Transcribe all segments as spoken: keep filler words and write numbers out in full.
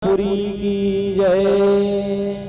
पुरी की जय।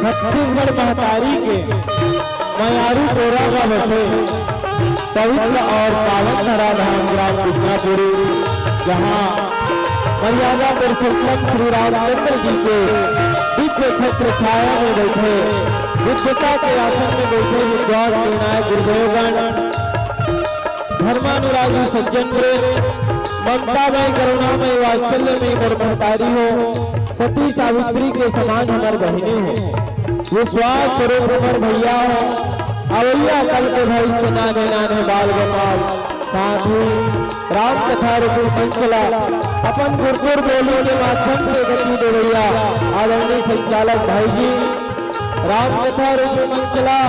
छत्तीसगढ़ महतारी के मयारू टोरा म बसे पवित्र और पावन धराधाम ग्राम बिजनापुरी, जहाँ मर्यादा पुरुषोत्तम श्री रामचंद्र जी के दिव्य छत्र छाया में बैठे, बुद्धता के आसन में बैठे विद्वान श्रीनाय गुरुदेवगण, धर्मानुरागी सज्जन रे, ममतामय करुणामय वात्सल्यमय मोर महतारी हो, सती सावित्री के समान हमर बहिनी हो, विश्वास स्वरूप हमर भैया हो, अवैया कल के भविष्य नाने नाने बाल गोपाल, साथ ही राम कथा रूपी मंच ला अपन गुरगुर बोली के माध्यम से गति देवैया आदरणीय संचालक भाई जी, राम कथा रूपी मंच ला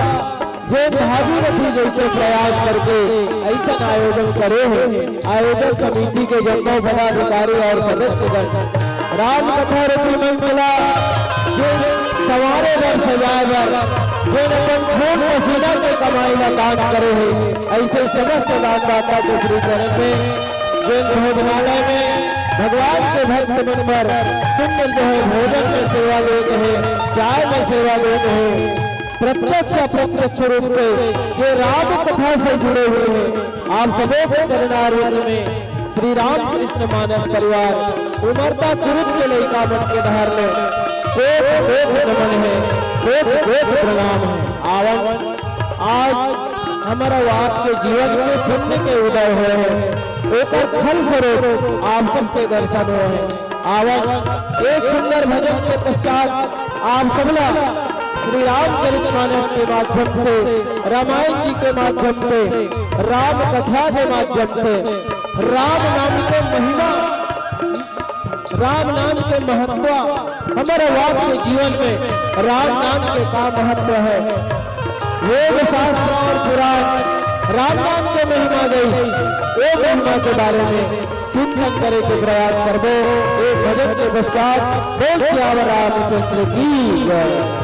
जेन भागीरथी जैसे प्रयास करके ऐसन आयोजन करे हे, आयोजक समिति के जम्मो पदाधिकारी और सदस्यगण, राम कथा रूपी मंच ला जेन संवारे बर, सजाए बर, जेन अपन खून पसीना के कमाई ला दान करे हे, ऐसे समस्त दानदाता के श्री चरण में, जेन भोजनालय में भगवान के भक्त मन बर सुंदर जो है भोजन में सेवा देत हे, चाय में सेवा देत हे, प्रत्यक्ष अप्रत्यक्ष रूप से ये राम कथा से जुड़े हुए हैं। आप सबों के चरणारविंद में श्री रामकृष्ण मानस परिवार उमरता कुरुद के लइका मन के डहर में कोट कोट नमन है, कोट कोट प्रणाम है। आवत आज हमर अउ आपके जीवन में पुण्य के उदय होय हे, ओकर फल स्वरूप आप सबके दर्शन होय हे। आवत एक सुंदर भजन के पश्चात आप सबला श्री रामचरित मानस के माध्यम से, रामायण जी के माध्यम से, राम कथा के माध्यम से, राम नाम के महिमा, राम नाम के महत्व, हमर अउ आपके जीवन में राम नाम के का महत्व है, वेद शास्त्र और पुराण राम नाम के महिमा गई, वो महिमा के बारे में चिंतन करे के प्रयास करबो। एक भजन के पश्चात बोल सियावर रामचंद्र की जय।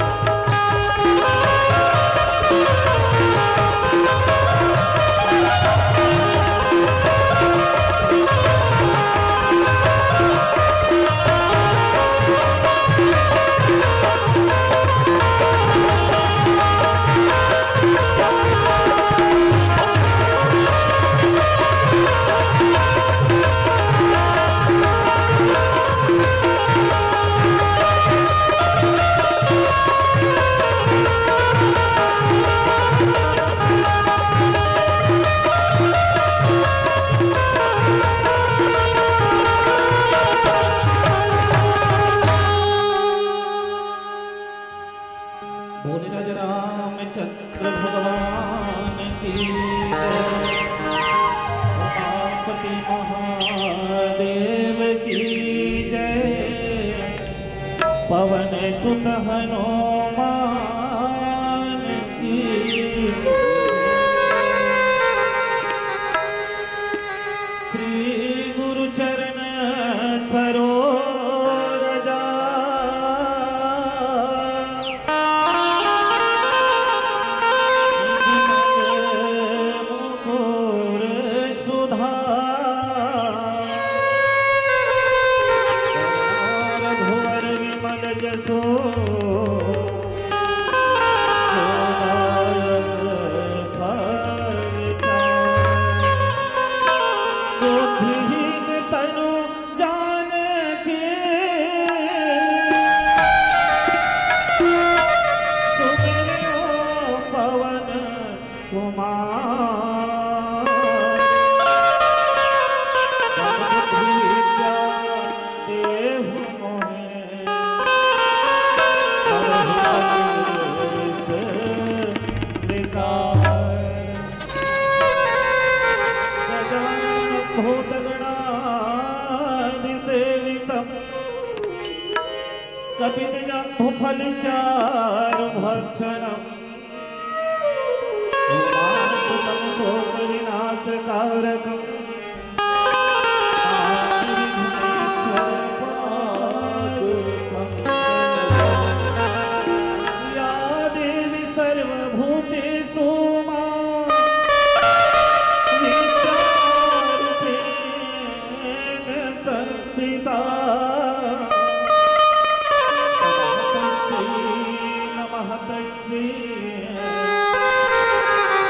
महादेव की जय, पवन सुत हनुमान की। श्री गुरु चरण सरोज जा। मुकुर सुधार। भुवर विमल जसो। बुद्धिहीन तनु जान के सुमिरो पवन कुमार। विद्या देहु मोहे, हरहु कलेस विकार। गजानन भूतगणादिसेवितम्। कपितजम्बूफलचारुभक्षणम्। उमासुतं शोकविनाशकारकम्। या देवी सर्वभूतेषु मां विचारूपेण संस्थिता। नमः तस्यै,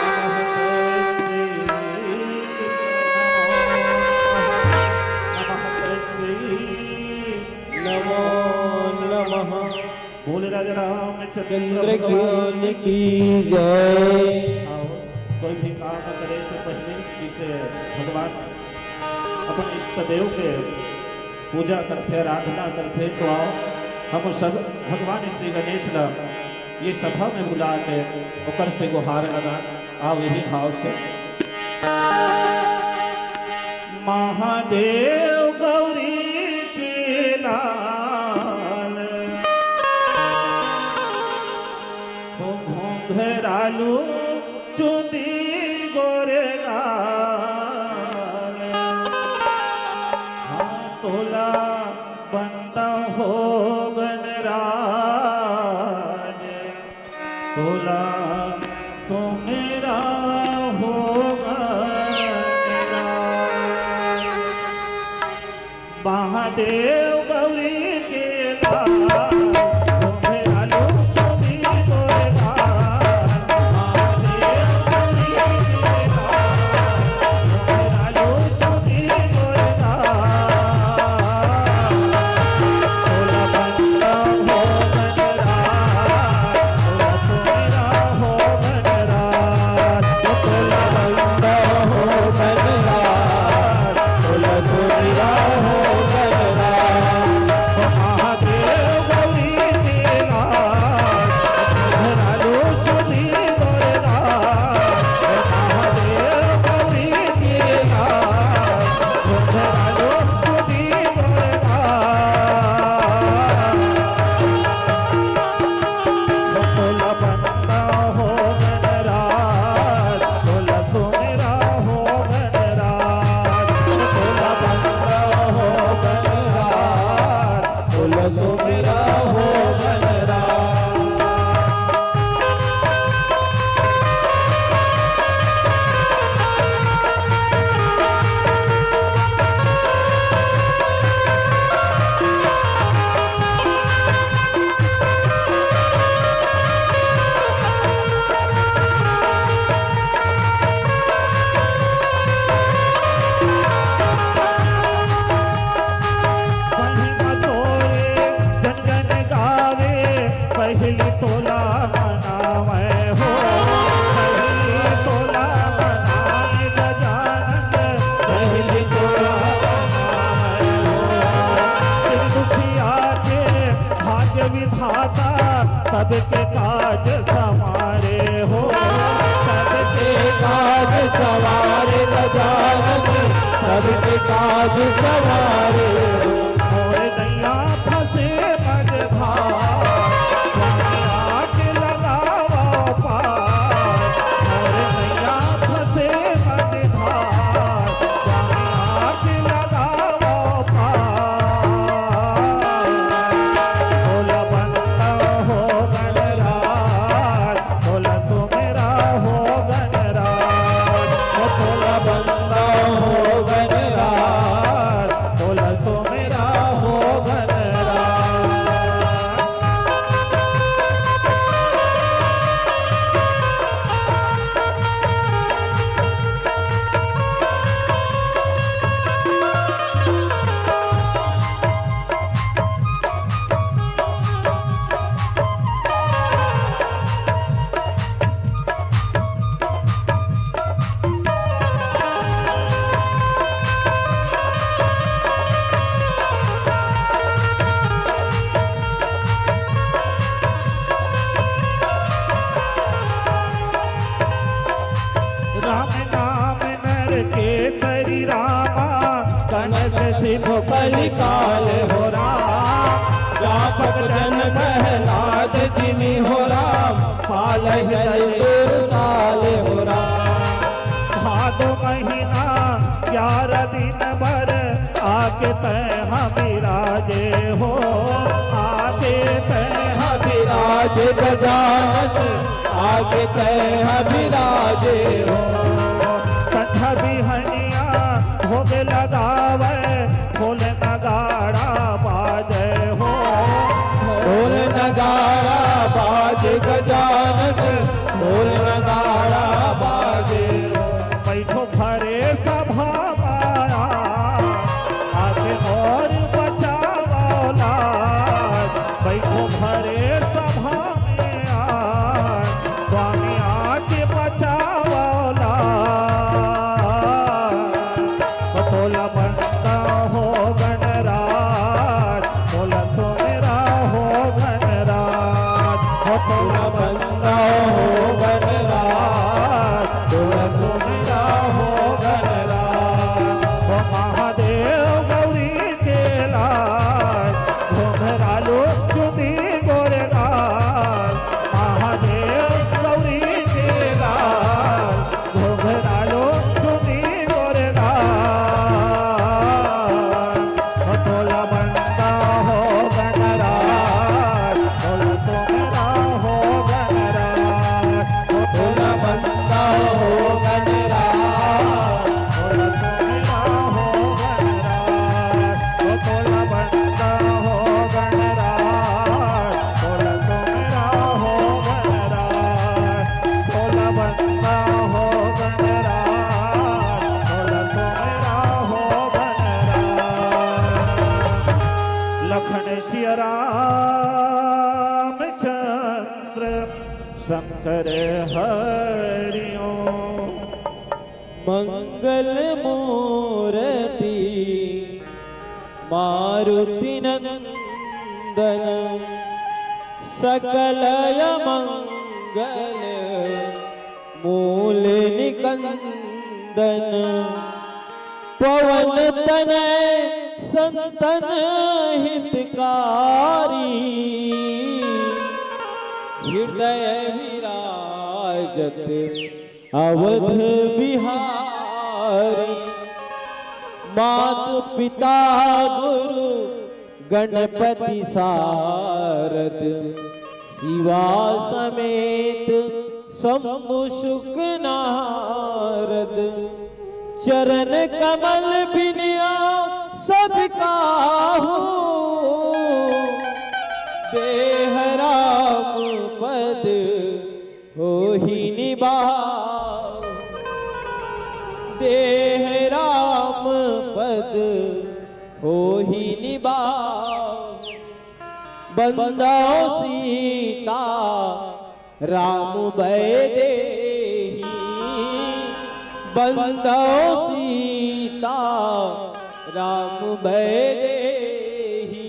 नमः तस्यै, नमः तस्यै, नमः तस्यै। नमो नमः। बोले राजा रामचंद्र चंद्र भगवान ज्ञान की जय। आओ, कोई भी काम करे से पहले जिसे भगवान अपन इष्ट देव के पूजा करथे, आराधना करथे, तो आओ हम सब भगवान श्री गणेश ला ये सभा में बुला के ओकर से गुहार लगा। आओ यही भाव से। महादेव गौरी के लाल, हो घुंघरालू चुंदी गोरे गाल, हाँ तोला बंदा हो गणराज। तोला सुमिरा हो गणराज। महादेव गौरी के लाल, घुंघरालू चुंदी गोरे गाल। महादेव गौरी के लाल, घुंघरालू चुंदी गोरे गाल। तोला बंदा हो गणराज, तोला सुमिरा हो गणराज, तोला बंदा हो गणराज, तोला सुमिरा हो गणराज। महादेव गौरी के लाल, घुंघरालू चुंदी गोरे गाल। महादेव गौरी के लाल, घुंघरालू चुंदी गोरे गाल। तोला बंदा हो गणराज, तोला सुमिरा हो गणराज, तोला बंदा हो गणराज, तोला सुमिरा हो गणराज। महिमा तोरे जन जन गावे, पहिली तोला मनावै हो, पहिली तोला मनावै गजानन, पहिली तोला मनावै हो। दिन दुखिया के भाग्य विधाता, सबके काज संवारे हो, सबके काज संवारे गजानन, काज सवारे हो। मोर नैया फंसे मझधार, स्वामी आके लगावो पार। मोर नैया फंसे मझधार, स्वामी आके लगावो पार। बोला बंदा हो गणराज, बोला तू मेरा हो गणराज, ओ तोला बंदा हो गणराज, तोला तू मेरा हो गणराज। राम नाम नर केसरी रामा, कनक सिंधु कलिकाल हो राम। व्यापक जन प्रहलाद जिमि हो राम, पालहि दल दूर काल हो राम। भादो महीना ग्यारह दिन बर, आके तैं हा बिराजे हो, आके तैं हा बिराजे गजानन, आके तैं हा बिराजे हो। संझा बिहनिया भोग लगावे, ढोल नगाड़ा बाजे हो, ढोल नगाड़ा बाजे गजानन, ढोल नगाड़ा बाजे हो। बैठो भरे सभा माया, आके मोर बचावो लाज। बैठो भरे सभा में आज, स्वामी आके बचावो लाज। ओ तोला बंदा हो गणराज, तोला सुमेरा हो गणराज। ओ तोला बंदा हो गणराज, तोला सुमेरा हो गणराज। ओ महादेव गौरी के लाल, घुंघरालू चुनी गोरे गाल। महादेव गौरी के लाल, घुंघरालू चुनी गोरे गाल। ओ तोला बंदा हो गणराज, तोला सुमेरा हो गणराज। ओ तोला बंदा हो गणराज, तोला सुमेरा हो गणराज। ओ तोला बंदा हो गणराज, तोला सुमेरा हो गणराज। तोला बंदा हो गणराज, तोला सुमेरा हो गणराज। लखन सिया रामचंद्र शंकर हरि ओम। मंगल मूरति मारुति नंदन, सकल अमंगल मूल निकंदन। पवन तनय संतन हितकारी, हृदय विराजत अवध बिहारी। मात पिता गुरु गणपति सारद, शिवा समेत शंभु शुक नारद। चरण कमल बिनिया सब काहू, देह राम पद होही निबाहु। देह राम पद होही निबाहु। बंदो सीता राम बैदेही, बंदो सीता राम बैदेही।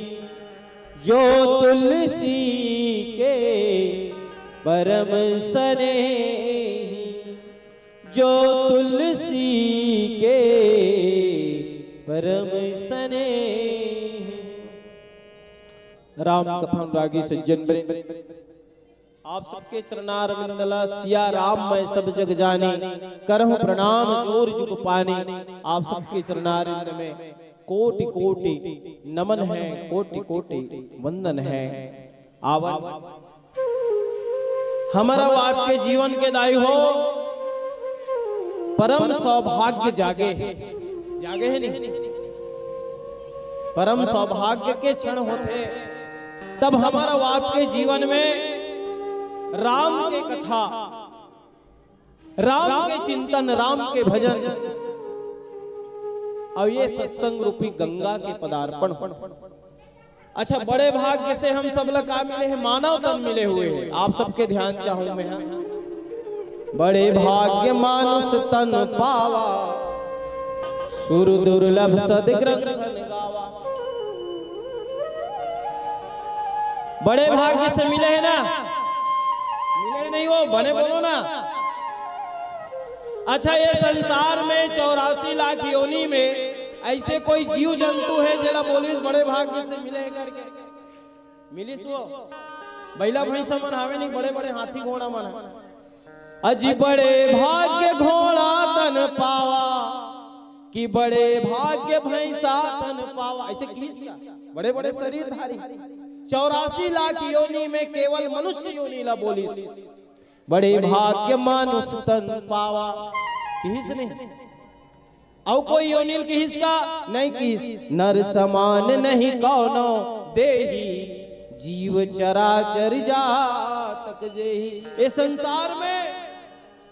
जो तुलसी के परम सनेही, जो तुलसी के परम स्नेह। राम कथा अनुरागी सज्जन वृंद, आप सबके चरणार विंद ला सिया राम मैं सब जग जानी, करहु प्रणाम जोर जुग पानी। आप सबके चरणार विंद में कोटि कोटि नमन है, कोटि कोटि वंदन है। आवन हमर अउ आपके जीवन के दाई हो, परम सौभाग्य जागे हे। जागे हे नहीं? परम सौभाग्य के क्षण होथे, तब हमर अउ आपके जीवन में राम के कथा, राम के चिंतन, राम के भजन, अउ ये सत्संग रूपी गंगा के पदार्पण हो। अच्छा, बड़े भाग्य से हम सब ला का मिले हे? मानव तन मिले हुए हे। आप सबके ध्यान चाहूं मैं, हाँ। बड़े भाग्य मानुष तन पावा, सुर दुर्लभ सद ग्रंथन गावा। बड़े भाग्य से मिले हे ना? मिले नहीं हो, बने बोलो ना। अच्छा, ये संसार में चौरासी लाख योनि में ऐसे कोई जीव जंतु हे जेला बोलिस बड़े भाग्य से मिले हे करके? मिलिस वो? बइला भैंसा मन हावे नहीं, बड़े बड़े हाथी घोड़ा मन हे। अजी बड़े भाग्य घोड़ा तन पावा, कि बड़े भाग्य भैंसा तन पावा। ऐसे किहिस का? बड़े बड़े शरीरधारी, चौरासी लाख योनि में केवल मनुष्य योनि ला बोलिस, बड़े भाग्य मानुष तन पावा। किहिस नहीं? अउ कोई योनि ल किहिस का? नहीं किहिस। नर समान नहीं कौनो देही, जीव चराचर जातक जेही। ये संसार में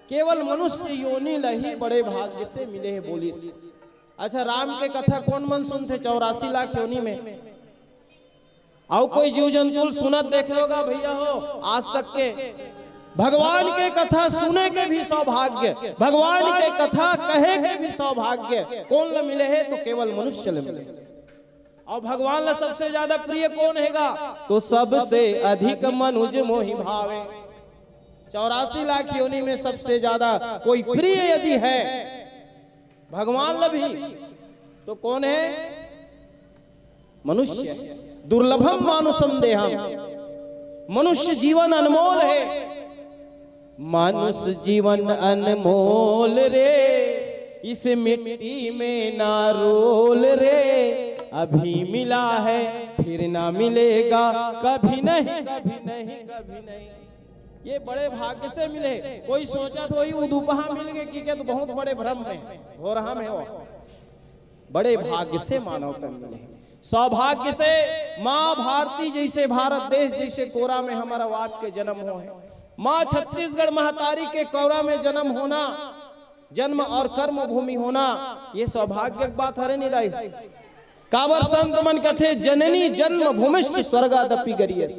केवल मनुष्य योनि ल ही बड़े भाग्य से मिले हे बोलिस। अच्छा, राम के कथा कोन मन सुनथे चौरासी लाख योनि में? अउ कोई जीव जंतु ल सुनत देखे होगा भैया हो, आज तक के भगवान के कथा सुने के भी सौभाग्य, भगवान के कथा कहे के भी सौभाग्य कोन ल मिले हे? तो केवल मनुष्य ल मिले। अउ भगवान ला सबसे ज्यादा प्रिय कोन हे गा? तो सबसे अधिक मनुज मोहि भावे। चौरासी लाख योनि में सबसे ज्यादा कोई प्रिय यदि है भगवान ला भी, तो कोन हे? मनुष्य। दुर्लभम मानुषम देहम, मनुष्य जीवन अनमोल हे। मानुष जीवन अनमोल रे, इस मिट्टी में ना रोल रे। अभी मिला है, फिर ना मिलेगा, कभी नहीं, कभी नहीं, कभी नहीं। ये बड़े भाग्य से मिले। कोई सोचत होही, उदुपहा मिल गे कि के, तो बहुत बड़े भ्रम में, भोरहा में हो। बड़े भाग्य से मानव तन मिले। सौभाग्य से माँ भारती जैसे, भारत देश जैसे कोरा में हमर अउ आपके जन्म होहे। माँ छत्तीसगढ़ महतारी के कोरा में जन्म होना, जन्म और कर्म भूमि होना, ये सौभाग्य के बात हरे निराई। काबर संत मन कथे, "जननी जन्म भूमिश्च स्वर्गादपि गरीयस।"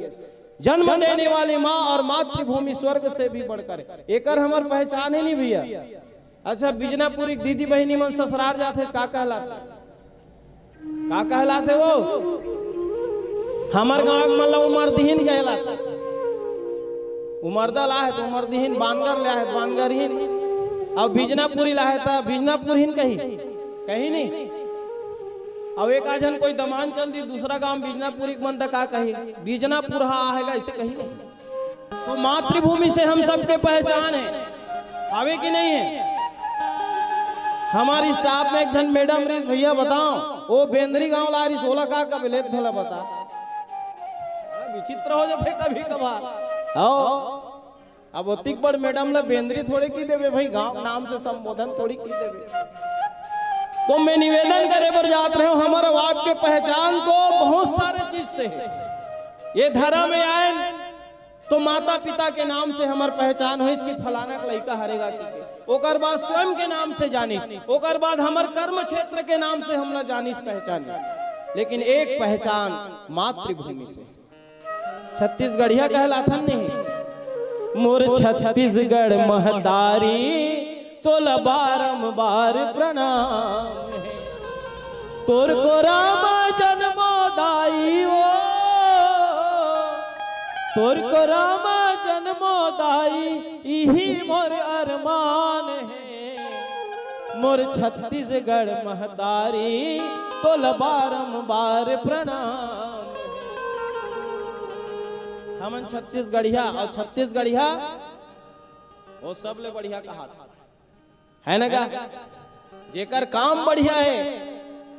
जन्म देने वाली माँ और मातृभूमि स्वर्ग से भी बढ़कर है। एकर हमर पहचान ही नहीं भैया। अच्छा, बिजनापुरी के दीदी बहिनी मन ससुरार जाथे, का कहलाथे? का कहलाथे वो? हमर गांव के मन ला उमरदिहिन कहलाथे। उमरदा ला हे तो उमरदिहिन, बानगर ला हे तो बानगरहिन, अउ बिजनापुरी ला हे तो बिजनापुरहिन कही, कही नहीं। अउ एक आझन कोई दमान चल दी दूसरा गांव बिजनापुरी के मन त का कही, बिजनापुर हा आएगा, ऐसे कही नहीं। तो मातृभूमि से हम सबके पहचान है, आवे कि नहीं है? हमारी स्टाफ में एक झन मैडम रही, भैया बताओ, वो बेंदरी गांव ला रही, सोला का कबे लेत भला बता। विचित्र हो जाते कभी कभार। आओ, अब ओतिक बड़ मैडम ला बेंदरी थोड़े की देवे भाई, गांव नाम से संबोधन थोड़ी की देवे। तो मैं निवेदन करे बर जात रहे हूं, हमर अउ आपके पहचान तो बहुत सारे चीज से है। ये धरा में आए तो माता पिता के नाम से हमर पहचान होइस कि फलाना के लइका हरे गा कहिके। ओकर बाद स्वयं के नाम से जानिस, ओकर बाद हमर कर्म क्षेत्र के नाम से हमला जानिस पहचानिस, लेकिन एक पहचान मातृभूमि से। छत्तीसगढ़िया कहलाथन नहीं। मोर छत्तीसगढ़ महतारी, तोला बारंबार प्रणाम हे। तोर कोरा म जनमो दाई ओ, तोर कोरा म जनमो दाई, इही मोर अरमान हे। मोर छत्तीसगढ़ महतारी, तोला बारंबार प्रणाम। हमन छत्तीसगढ़िया अउ छत्तीसगढ़िया वो सबले बढ़िया कहाथे, है ना गा? जेकर काम बढ़िया हे,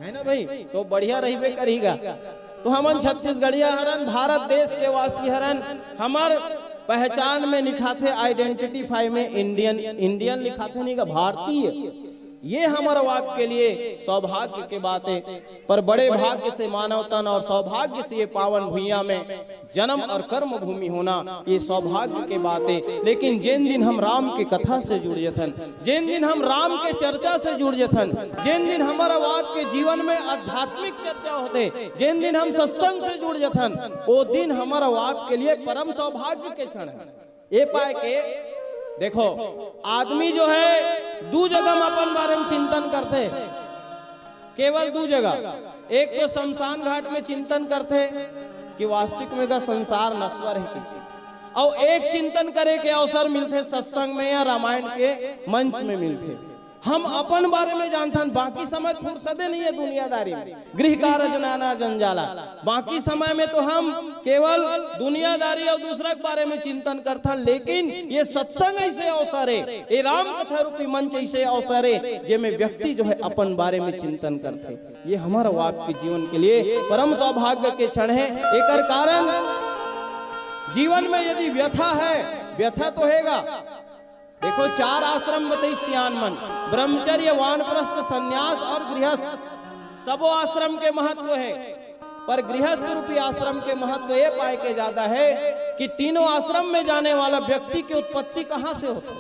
है ना भाई, तो बढ़िया रहिबे करही गा। तो हमन छत्तीसगढ़िया हरन, भारत देश के वासी हरन, हमर पहचान में लिखाथे, आइडेंटिफाई में इंडियन, इंडियन लिखाथे नहीं गा, भारतीय। ये हमर अउ आपके लिए सौभाग्य के बात हे। पर बड़े भाग्य से मानव तन और सौभाग्य से ये पावन भुइयां में जन्म और कर्म भूमि होना, ये सौभाग्य के बात हे। लेकिन जेन दिन हम राम के कथा से जुड़ जथन, जेन दिन हम राम के चर्चा से जुड़ जथन, जेन दिन हमर अउ आपके जीवन में आध्यात्मिक चर्चा होथे, जेन दिन हम सत्संग से जुड़ जथन, वो दिन हमर अउ आपके लिए परम सौभाग्य के क्षण हे। ये पाए के देखो, आदमी जो हे, दू जगह में अपन बारे में चिंतन करथे, केवल दू जगह। एक तो शमशान घाट में चिंतन करथे कि वास्तविक में का संसार नश्वर हे कि, अउ एक चिंतन करे के अवसर मिलथे सत्संग में या रामायण के मंच में मिलथे। हम अपन बारे में जानथन, बाकी समय फुर्सते नहीं हे दुनियादारी में। गृह कार्य नाना जंजाला, बाकी समय में तो हम केवल दुनियादारी अउ दूसरा के बारे में चिंतन करथन, लेकिन ये सत्संग ऐसे अवसर हे, ये राम कथा रूपी मंच ऐसे अवसर हे, जेमे व्यक्ति जो हे अपन बारे में चिंतन करथे। ये हमर अउ आपके जीवन के लिए परम सौभाग्य के क्षण हे। एकर कारण जीवन में यदि व्यथा हे, व्यथा तो हेगा, देखो, चार आश्रम बताइस सियान मन, ब्रह्मचर्य, वानप्रस्थ, संन्यास और गृहस्थ। सबो आश्रम के महत्व हे, पर गृहस्थ रूपी आश्रम के महत्व ये पाए के ज्यादा हे कि तीनों आश्रम में जाने वाला व्यक्ति की उत्पत्ति कहाँ से होथे।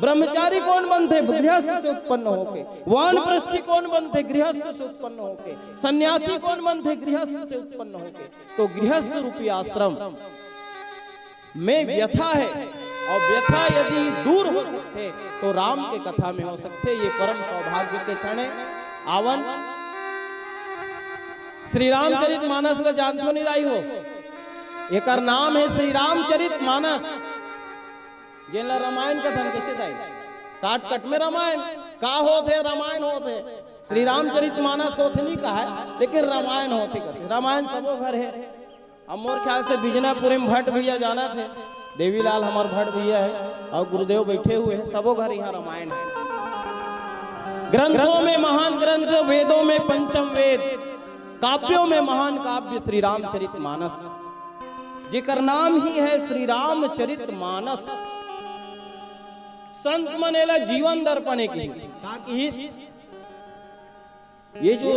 ब्रह्मचारी कोन बनथे? गृहस्थ से उत्पन्न होके। वानप्रस्थी कोन बनथे? गृहस्थ से उत्पन्न होके। संन्यासी कोन बनथे? गृहस्थ से उत्पन्न होके। तो गृहस्थ रूपी आश्रम में व्यथा हे, अउ व्यथा यदि दूर हो सकथे, तो राम के कथा में हो सकथे। ये परम सौभाग्य के क्षण हे। आवन, श्री रामचरित मानस ला जानथो नहीं दाई हो? एकर नाम हे श्री रामचरित मानस। जेन ला रामायण कथन कइसे दाई? शॉर्टकट में रामायण का होथे? रामायण होथे। श्री रामचरित मानस होथे नहीं कहाय, लेकिन रामायण होथे कथे। रामायण सबो घर हे। अब मोर ख्याल से बिजनापुरी में भट्ट भैया जानथे, देवीलाल हमर भट्ट भैया हे, अउ गुरुदेव बैठे हुए हैं, सबो घर यहाँ रामायण हे। ग्रंथों में महान ग्रंथ, वेदों में पंचम वेद, काव्यों में महान काव्य श्री रामचरित मानस, जेकर नाम ही हे श्री रामचरित मानस। संत मन एला जीवन दर्पण किहिस। का किहिस? ये जो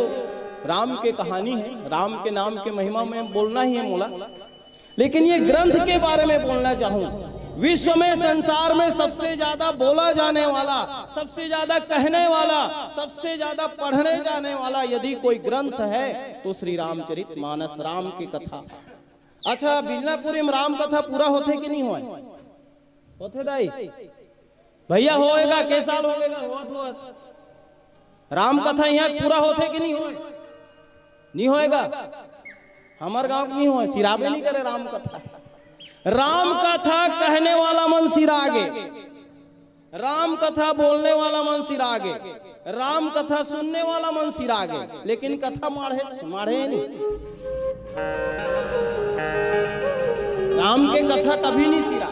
राम के कहानी हे, राम के नाम के महिमा में बोलना ही हे मोला, लेकिन ये ग्रंथ के बारे में बोलना चाहूं। विश्व में, संसार में सबसे ज्यादा बोला जाने वाला, सबसे ज्यादा कहने वाला, सबसे ज्यादा पढ़ने जाने वाला यदि कोई ग्रंथ हे, तो श्री रामचरित मानस, राम की कथा। अच्छा, बिजनापुरी में राम कथा पूरा होथे कि नहीं होय? होथे दाई? भैया, होएगा, के साल होएगा? होत, होत। राम कथा यहाँ पूरा होथे कि नहीं होय? नहीं होएगा। हमर गांव के नहीं होय, सिराबे नहीं करे राम कथा। राम कथा कहने वाला मन सिरागे, राम कथा बोलने वाला मन सिरागे, राम कथा सुनने वाला मन सिरागे, लेकिन कथा माढ़े, माढ़े नहीं। राम के कथा कभी नहीं सिरा,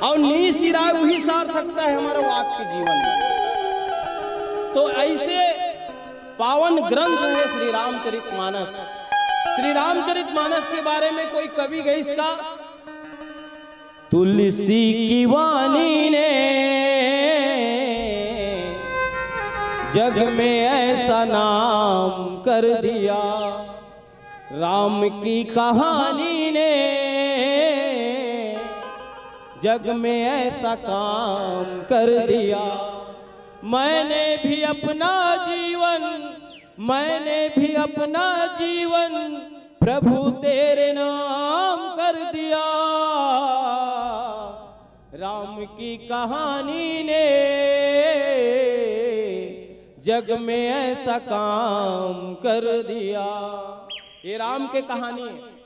अउ नहीं सिराय, वही सार्थकता हे हमर अउ आपके जीवन में। तो ऐसे पावन ग्रंथ हे श्री रामचरित मानस। श्री रामचरित मानस के बारे में कोई कवि गइस का? तुलसी की वाणी ने जग में ऐसा नाम कर दिया, राम की कहानी ने जग में ऐसा काम कर दिया। मैंने भी अपना जीवन, मैंने भी अपना जीवन प्रभु तेरे नाम कर दिया। राम की कहानी ने जग में ऐसा काम कर दिया। ये राम के कहानी हे।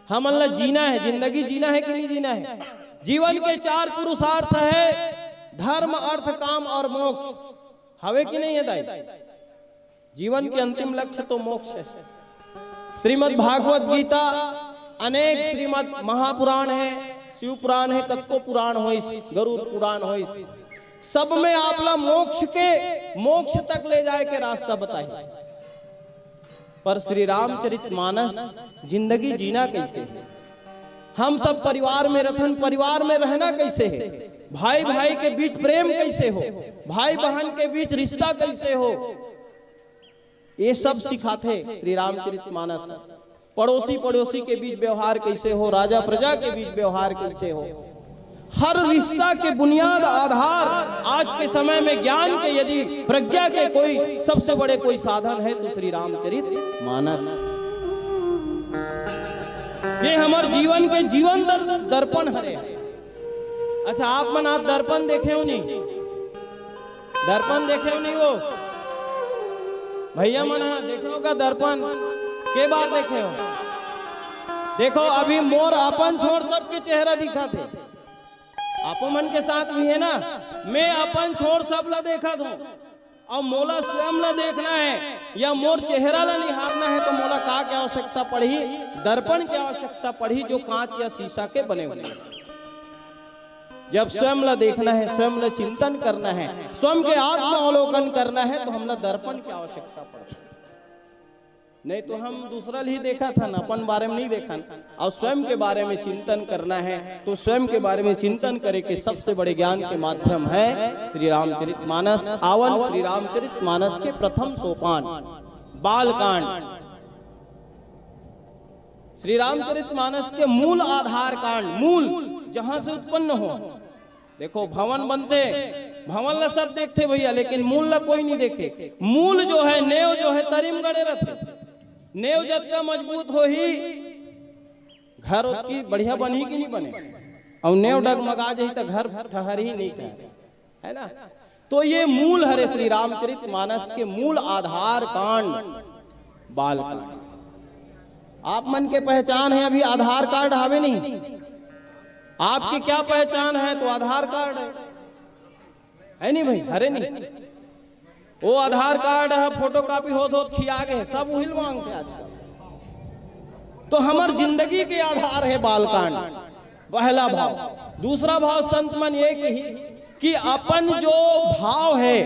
हमन ला जीना हे, जिंदगी जीना हे कि नहीं जीना हे? जीवन के चार पुरुषार्थ हे, धर्म, अर्थ, काम और मोक्ष हवे कि नहीं है दाई? जीवन के अंतिम लक्ष्य तो मोक्ष है। श्रीमद् भागवत गीता अनेक श्रीमद् महापुराण है, शिव पुराण है, कतको पुराण होइस, गरुड़ पुराण होइस, सब में आपला मोक्ष के, मोक्ष तक ले जाए के रास्ता बताही। पर श्री रामचरित मानस जिंदगी जीना कैसे है, हम सब परिवार में रथन, परिवार में रहना कैसे है, भाई भाई के बीच प्रेम कैसे हो, भाई बहन के बीच रिश्ता कैसे हो, ये सब सिखाथे श्री रामचरित मानस। पड़ोसी पड़ोसी के बीच व्यवहार कैसे हो, राजा प्रजा के बीच व्यवहार कैसे हो, हर रिश्ता के बुनियाद, आधार आज के समय में ज्ञान के, यदि प्रज्ञा के कोई सबसे बड़े कोई साधन है तो श्री रामचरित मानस। ये हमर जीवन के जीवन दर-, दर्पण हरे। अच्छा, आप मन आज दर्पण देखे हो नहीं? दर्पण देखे हो नहीं वो? भैया मन ह, देखे हो का दर्पण? के बार देखे हो? देखो, अभी मोर अपन छोड़ सबके चेहरा दिखत हे। आपो मन के साथ भी है ना, मैं अपन छोड़ सब ला देखत हूँ। अब मोला स्वयं ला देखना है या मोर चेहरा ला निहारना है, तो मोला का के आवश्यकता पड़ही? दर्पण के आवश्यकता पड़ही, जो कांच या शीशा के बने हुए हैं। जब स्वयं ला देखना है, स्वयं ला चिंतन करना है, स्वयं के आत्म अवलोकन करना है, तो हमला दर्पण के आवश्यकता पड़ही। नहीं तो हम दूसरा ल ही देखत हन, अपन बारे में नहीं देखन, और स्वयं के बारे में चिंतन करना है। तो स्वयं के बारे में चिंतन करे के सबसे बड़े ज्ञान के माध्यम है श्री रामचरित मानस। आवन श्री रामचरित मानस के प्रथम सोपान, बालकांड। श्री रामचरित मानस के मूल आधार कांड, मूल जहां से उत्पन्न हो। देखो, भवन बनथे, भवन ला सब देखथे भैया, लेकिन मूल ला कोई नहीं देखे। मूल जो है, नेव जो है, तरी म गड़े रथे। नेव जतका मजबूत होही, घर ओतकी बढ़िया बनही कि नहीं बने? अउ नेव डगमगा जही त घर ठहरही नहीं ठहरे, है ना? तो ये मूल हरे श्री रामचरित मानस के मूल आधार कांड, बाल कांड। आप मन के पहचान है अभी आधार कार्ड हवे नहीं? आपकी क्या पहचान है? तो आधार कार्ड है, है नहीं भाई? हरे नहीं? वो आधार कार्ड है, फोटोकॉपी होत होत खिया गए, सब उहिल मांगथे आजकल। तो हमर जिंदगी के आधार है बालकांड, पहला भाव। दूसरा भाव संत मन ये कही कि अपन जो भाव है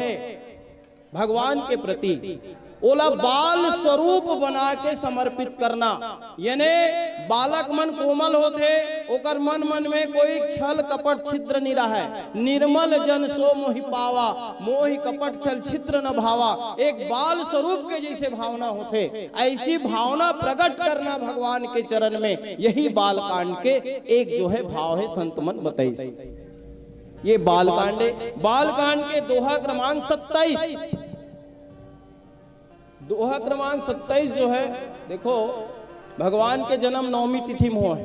भगवान के प्रति, ओला बाल स्वरूप बना के समर्पित करना। याने बालक मन कोमल होथे, ओकर मन मन में कोई छल कपट छिद्र नहीं रहे। निर्मल जन सो मोहि पावा, मोहि कपट छल छिद्र न भावा। एक बाल स्वरूप के जैसे भावना होथे, ऐसी भावना प्रकट करना भगवान के चरण में, यही बालकांड के एक जो है भाव है, संत मन बताइस। ये बालकांड है, बालकांड के दोहा क्रमांक सत्ताईस। दोहा क्रमांक सत्ताईस जो है, देखो, भगवान के जन्म नवमी तिथि में होय।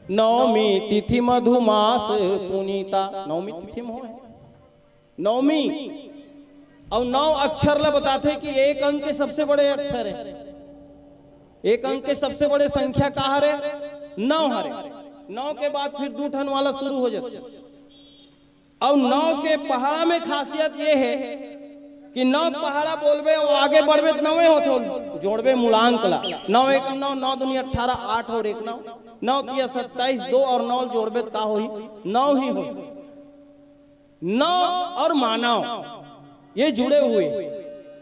नवमी तिथि मधुमास पुनीता, नवमी तिथि में होय। नवमी अउ नौ अक्षर ला बताथे कि एक अंक के सबसे बड़े अक्षर है, एक अंक के सबसे बड़े संख्या का हरे? नौ हरे। नौ के बाद फिर दू ठन वाला शुरू हो जाथे। अउ नौ के पहाड़ा में खासियत ये है कि नौ पहाड़ा बोलबे अउ आगे बढ़बे त नौवे होथे, जोड़बे मूलांक ला। नौ एक नौ, नौ दूनी अठारह, आठ और एक नौ, नौ तिया सत्ताईस, दो और नौ जोड़बे त का होही? नौ ही होही। नौ और मानव ये जुड़े हुए।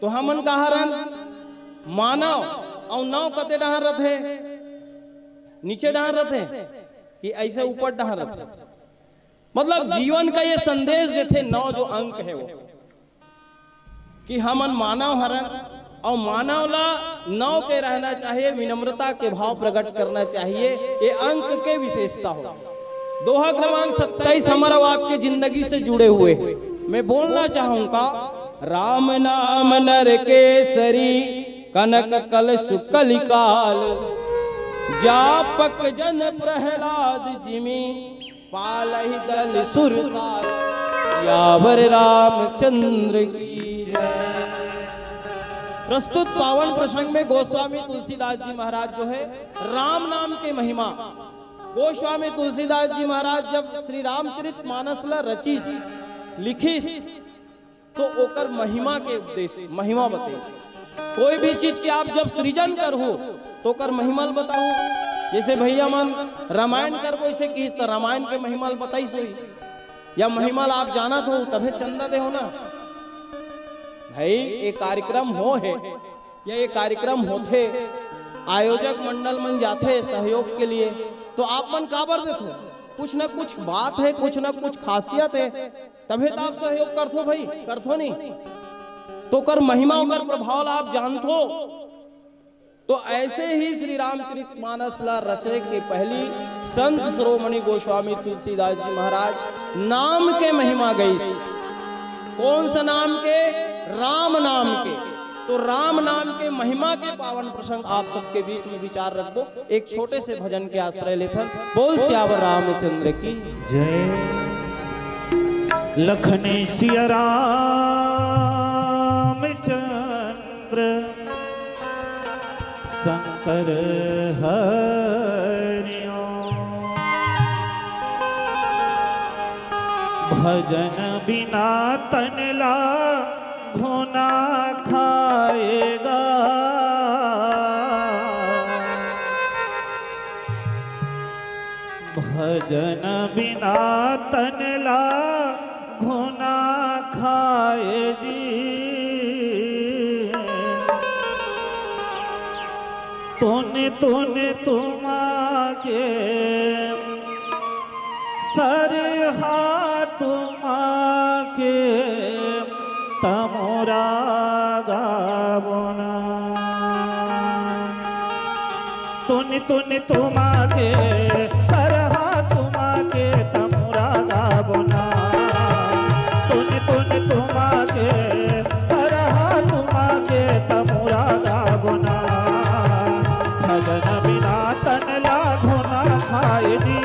तो हमन का हरन मानव, अउ नौ कते डहार रथे? नीचे डहार रथे कि ऐसे ऊपर डहार रथे? मतलब जीवन का ये संदेश देथे नौ जो अंक है वो, कि हमन मानव हरन, अउ मानव ला नौ के रहना चाहिए, विनम्रता के भाव प्रकट करना चाहिए। ये अंक के विशेषता हो। दोहा क्रमांक सत्ताईस हमारा आपके जिंदगी से जुड़े हुए। मैं बोलना चाहूंगा, राम नाम नर केसरी, कनक कलश कलिकाल, जापक जन प्रहलाद जिमि, पालहि दल सुर साज, सियावर रामचंद्र की जय। प्रस्तुत पावन प्रसंग में गोस्वामी तुलसीदास जी महाराज जो है राम नाम के महिमा, गोस्वामी तुलसीदास जी महाराज जब श्री रामचरित मानस ला रचिस, लिखिस, तो ओकर महिमा के उपदेश, महिमा बतेस। कोई भी चीज के आप जब सृजन करहू, तो ओकर महिमा ल बताहू। जैसे भैया मन रामायण करबो, इसे किहिस, त रामायण के महिमा ल बताइस होही, या महिमा ल आप जानत हो, तभे चंदा देहू ना। भाई, ये कार्यक्रम हो हे, या ये कार्यक्रम होथे, आयोजक मंडल मन जाथे सहयोग के लिए, तो आप मन काबर देथो? कुछ ना कुछ बात हे, कुछ ना कुछ खासियत हे, तभे तो आप सहयोग करथो भाई, करथो नहीं? तो ओकर महिमा, ओकर प्रभाव ला आप जानथो। तो ऐसे ही श्री रामचरित मानस ला रचे के पहली संत शिरोमणि गोस्वामी तुलसीदास जी महाराज नाम के महिमा गईस। कौन सा नाम के? राम नाम के। तो राम नाम के महिमा के पावन प्रसंग आप सबके बीच में विचार रखबो। एक छोटे से भजन के आश्रय लेथन। बोल सियावर रामचंद्र की। जय। लखन सिया रामचंद्र शंकर हरिओ। भजन बिना तन ला घुना खाएगा। भजन बिना तन ला घुना खाए जी। तुन तुन तुमा के सरहा तुमा के तमुरा गावना। तुन तुन तुमा के सरहा तुमा के तमुरा गावना। तुन तुन तुमा के सरहा तुमा के तमुरा गावना। भजन बिना तन ला घुना खाए जी।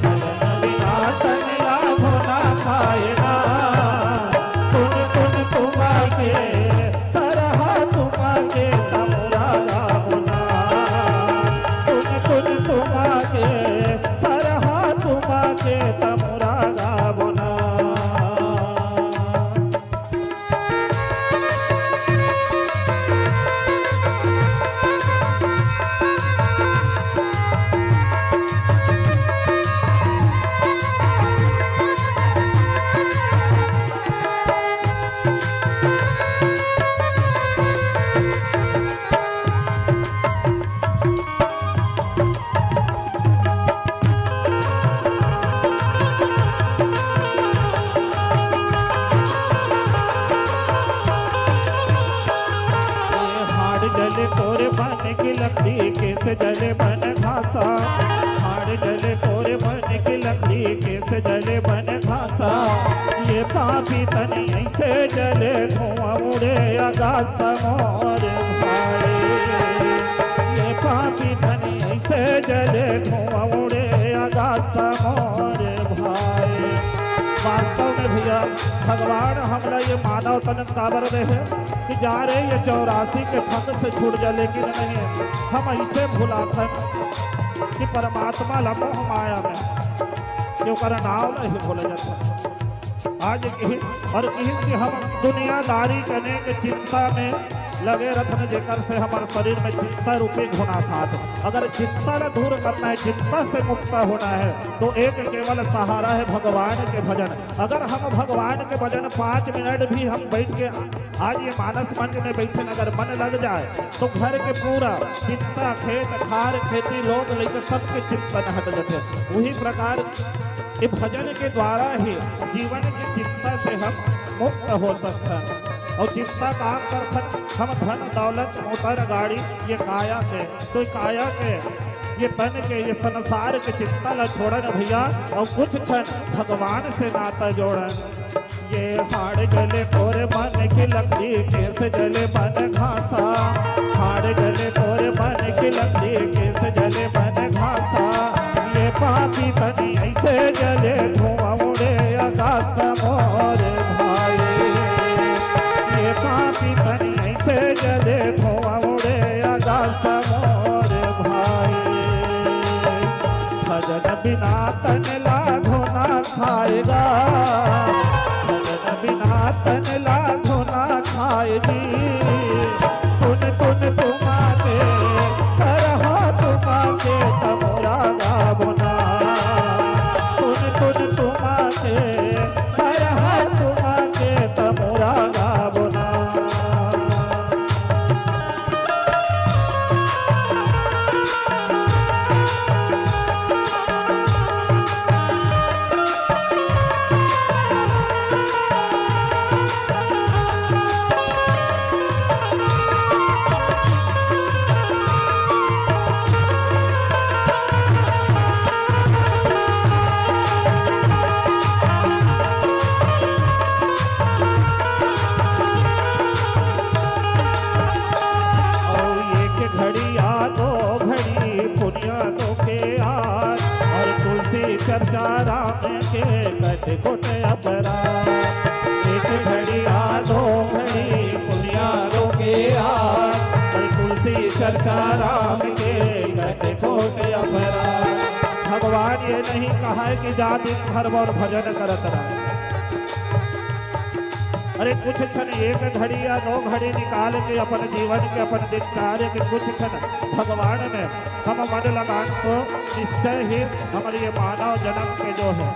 भजन बिना तन ला घुना खाए ना। तुन तुन तुमा के सरहा तुमा के तमुरा गावना। तुन तुन तुमा के सरहा तुमा के तमुरा गावना। हाड़ जले तोर बन के लकड़ी, केस जले बन घासा। हाड़ जले तोर बन के लकड़ी, केस जले बन घासा। ये पापी तन ऐसे जले, धुआं उड़े आकाश मोर भाई। ये पापी तन ऐसे जले, धुआं उड़े आकाश मोर भाई। वास्तव में भैया, भगवान हमला ये मानव तन काबर दे हे कि जा रे ये चौरासी के फंद से छूट जा, लेकिन नहीं, हम ऐसे भुलाथन कि परमात्मा ला मोह माया में कि ओकर नाव नहीं भूल जाता। आज कही और कही कि हम दुनियादारी कने के चिंता में लगे रथन, जेकर से हमर शरीर में चिंता रूपी घुना खात। अगर चिंता ला दूर करना है, चिंता से मुक्त होना है, तो एक केवल सहारा है भगवान के भजन। अगर हम भगवान के भजन पाँच मिनट भी हम बैठ के आज ये मानस मंच में बैठे अगर मन लग जाए, तो घर के पूरा चिंता, खेत खार, खेती, लोग लेके सबके चिंतन हट जाते। वही प्रकार ये भजन के द्वारा ही जीवन की चिंता से हम मुक्त हो सकते हैं। और चिंता काम करथन, हम धन दौलत मोटर गाड़ी ये काया के, तो काया के, ये तन के, ये संसार के चिंता ला छोड़न भैया, और कुछ क्षण भगवान से नाता जोड़न। ये हाड़ जले तोर बन के लकड़ी, केस जले बन घासा। हाड़ जले तोर बन के लकड़ी, केस जले बन घासा। ये पापी तनी ऐसे जले, धुआं उड़े आकाश मोर भाई। ये पापी तनी ऐसे जले, धुआं उड़े आकाश मोर भाई। भजन बिना तन ला घुना खाएगा। तुन तुन तुमा के, करहा तुमा के, तमोरा गावना। तुन तुन तुमा के, करहा तुमा के, तमोरा गावना। अउ एक घड़ी या दो घड़ी पुनिया तो के यार, अउ तुलसी चर्चा राम के कटे कोटे अपराध। एक घड़ी या दो घड़ी पुनिया तो के यार, अउ तुलसी चर्चा राम के कटे कोटे अपराध। भगवान ये नहीं कहा है कि जा दिन भर मोर भजन करत रहा। अरे कुछ क्षण, एक घड़ी या दो घड़ी निकाल के अपन जीवन के, अपन दिनचर्या के कुछ क्षण भगवान में हम मन लगान तो निश्चय ही हमारे ये मानव जन्म के जो है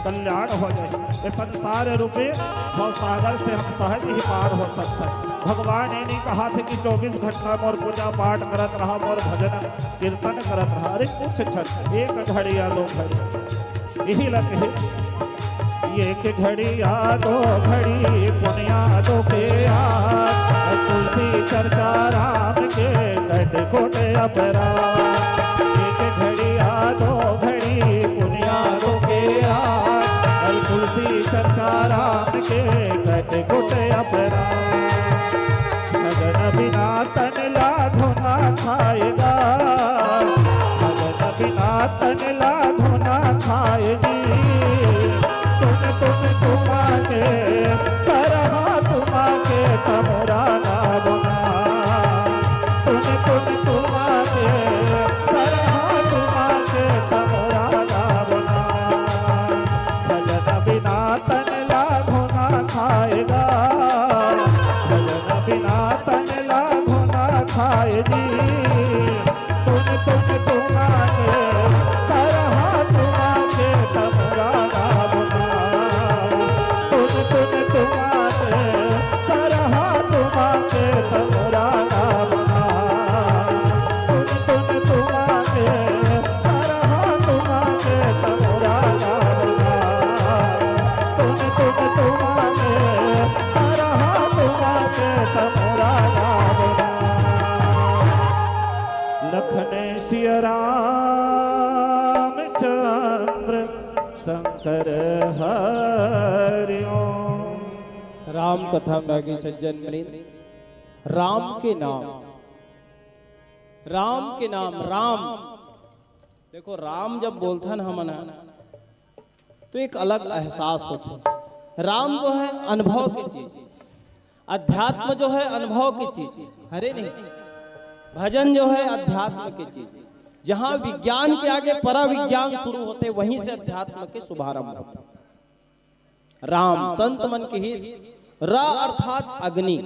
कल्याण हो जाए। ये संसार रूपी भवसागर से हम सहज ही पार हो सकते हैं। भगवान ये नहीं कहा थे कि चौबीस घंटा मोर पूजा पाठ करत रहा, मोर भजन कीर्तन करत रहा। अरे कुछ क्षण, एक घड़ी या दो घड़ी, यही लग है। एक घड़ी या दो घड़ी पुनिया तो के यार, तुलसी चर्चा राम के कटे कोटे अपराध। एक घड़ी या दो घड़ी पुनिया तो के यार, तुलसी चर्चा राम के कटे कोटे अपराध। भजन बिना तन ला धुना खाएगा, भजन बिना तन ला धुना खाएगी। तुन तुन तुमा के, करहा तुमा के, तमोरा गावना। तुन तुन तुमा के, करहा तुमा के, तमोरा गावना। भजन बिना तन ला धुना खाएगा, भजन बिना तन ला धुना खाएगी। तुन तुन तुमा के, करहा तुमा के, तमोरा गावना। तुन तुन तुमा के, करहा तुमा के, तमोरा गावना। तुन तुन तुमा के, करहा तुमा के, तमोरा गावना। तुन तुन तुमा के, करहा तुमा के, तमोरा गावना। लखन सिया रामचंद्र शंकर हरि ओम। राम कथा में आगे सज्जन वृंद, राम के नाम, राम के नाम, राम। देखो, राम जब बोलथन हमन ह, तो एक अलग एहसास होथे। राम जो है अनुभव की चीज, अध्यात्म जो है अनुभव की चीज, हरे नहीं, भजन जो है अध्यात्म की चीज। जहां विज्ञान के आगे परा विज्ञान शुरू होथे, वहीं से अध्यात्म के शुभारंभ होथे। राम संत मन के हिस, र अर्थात अग्नि,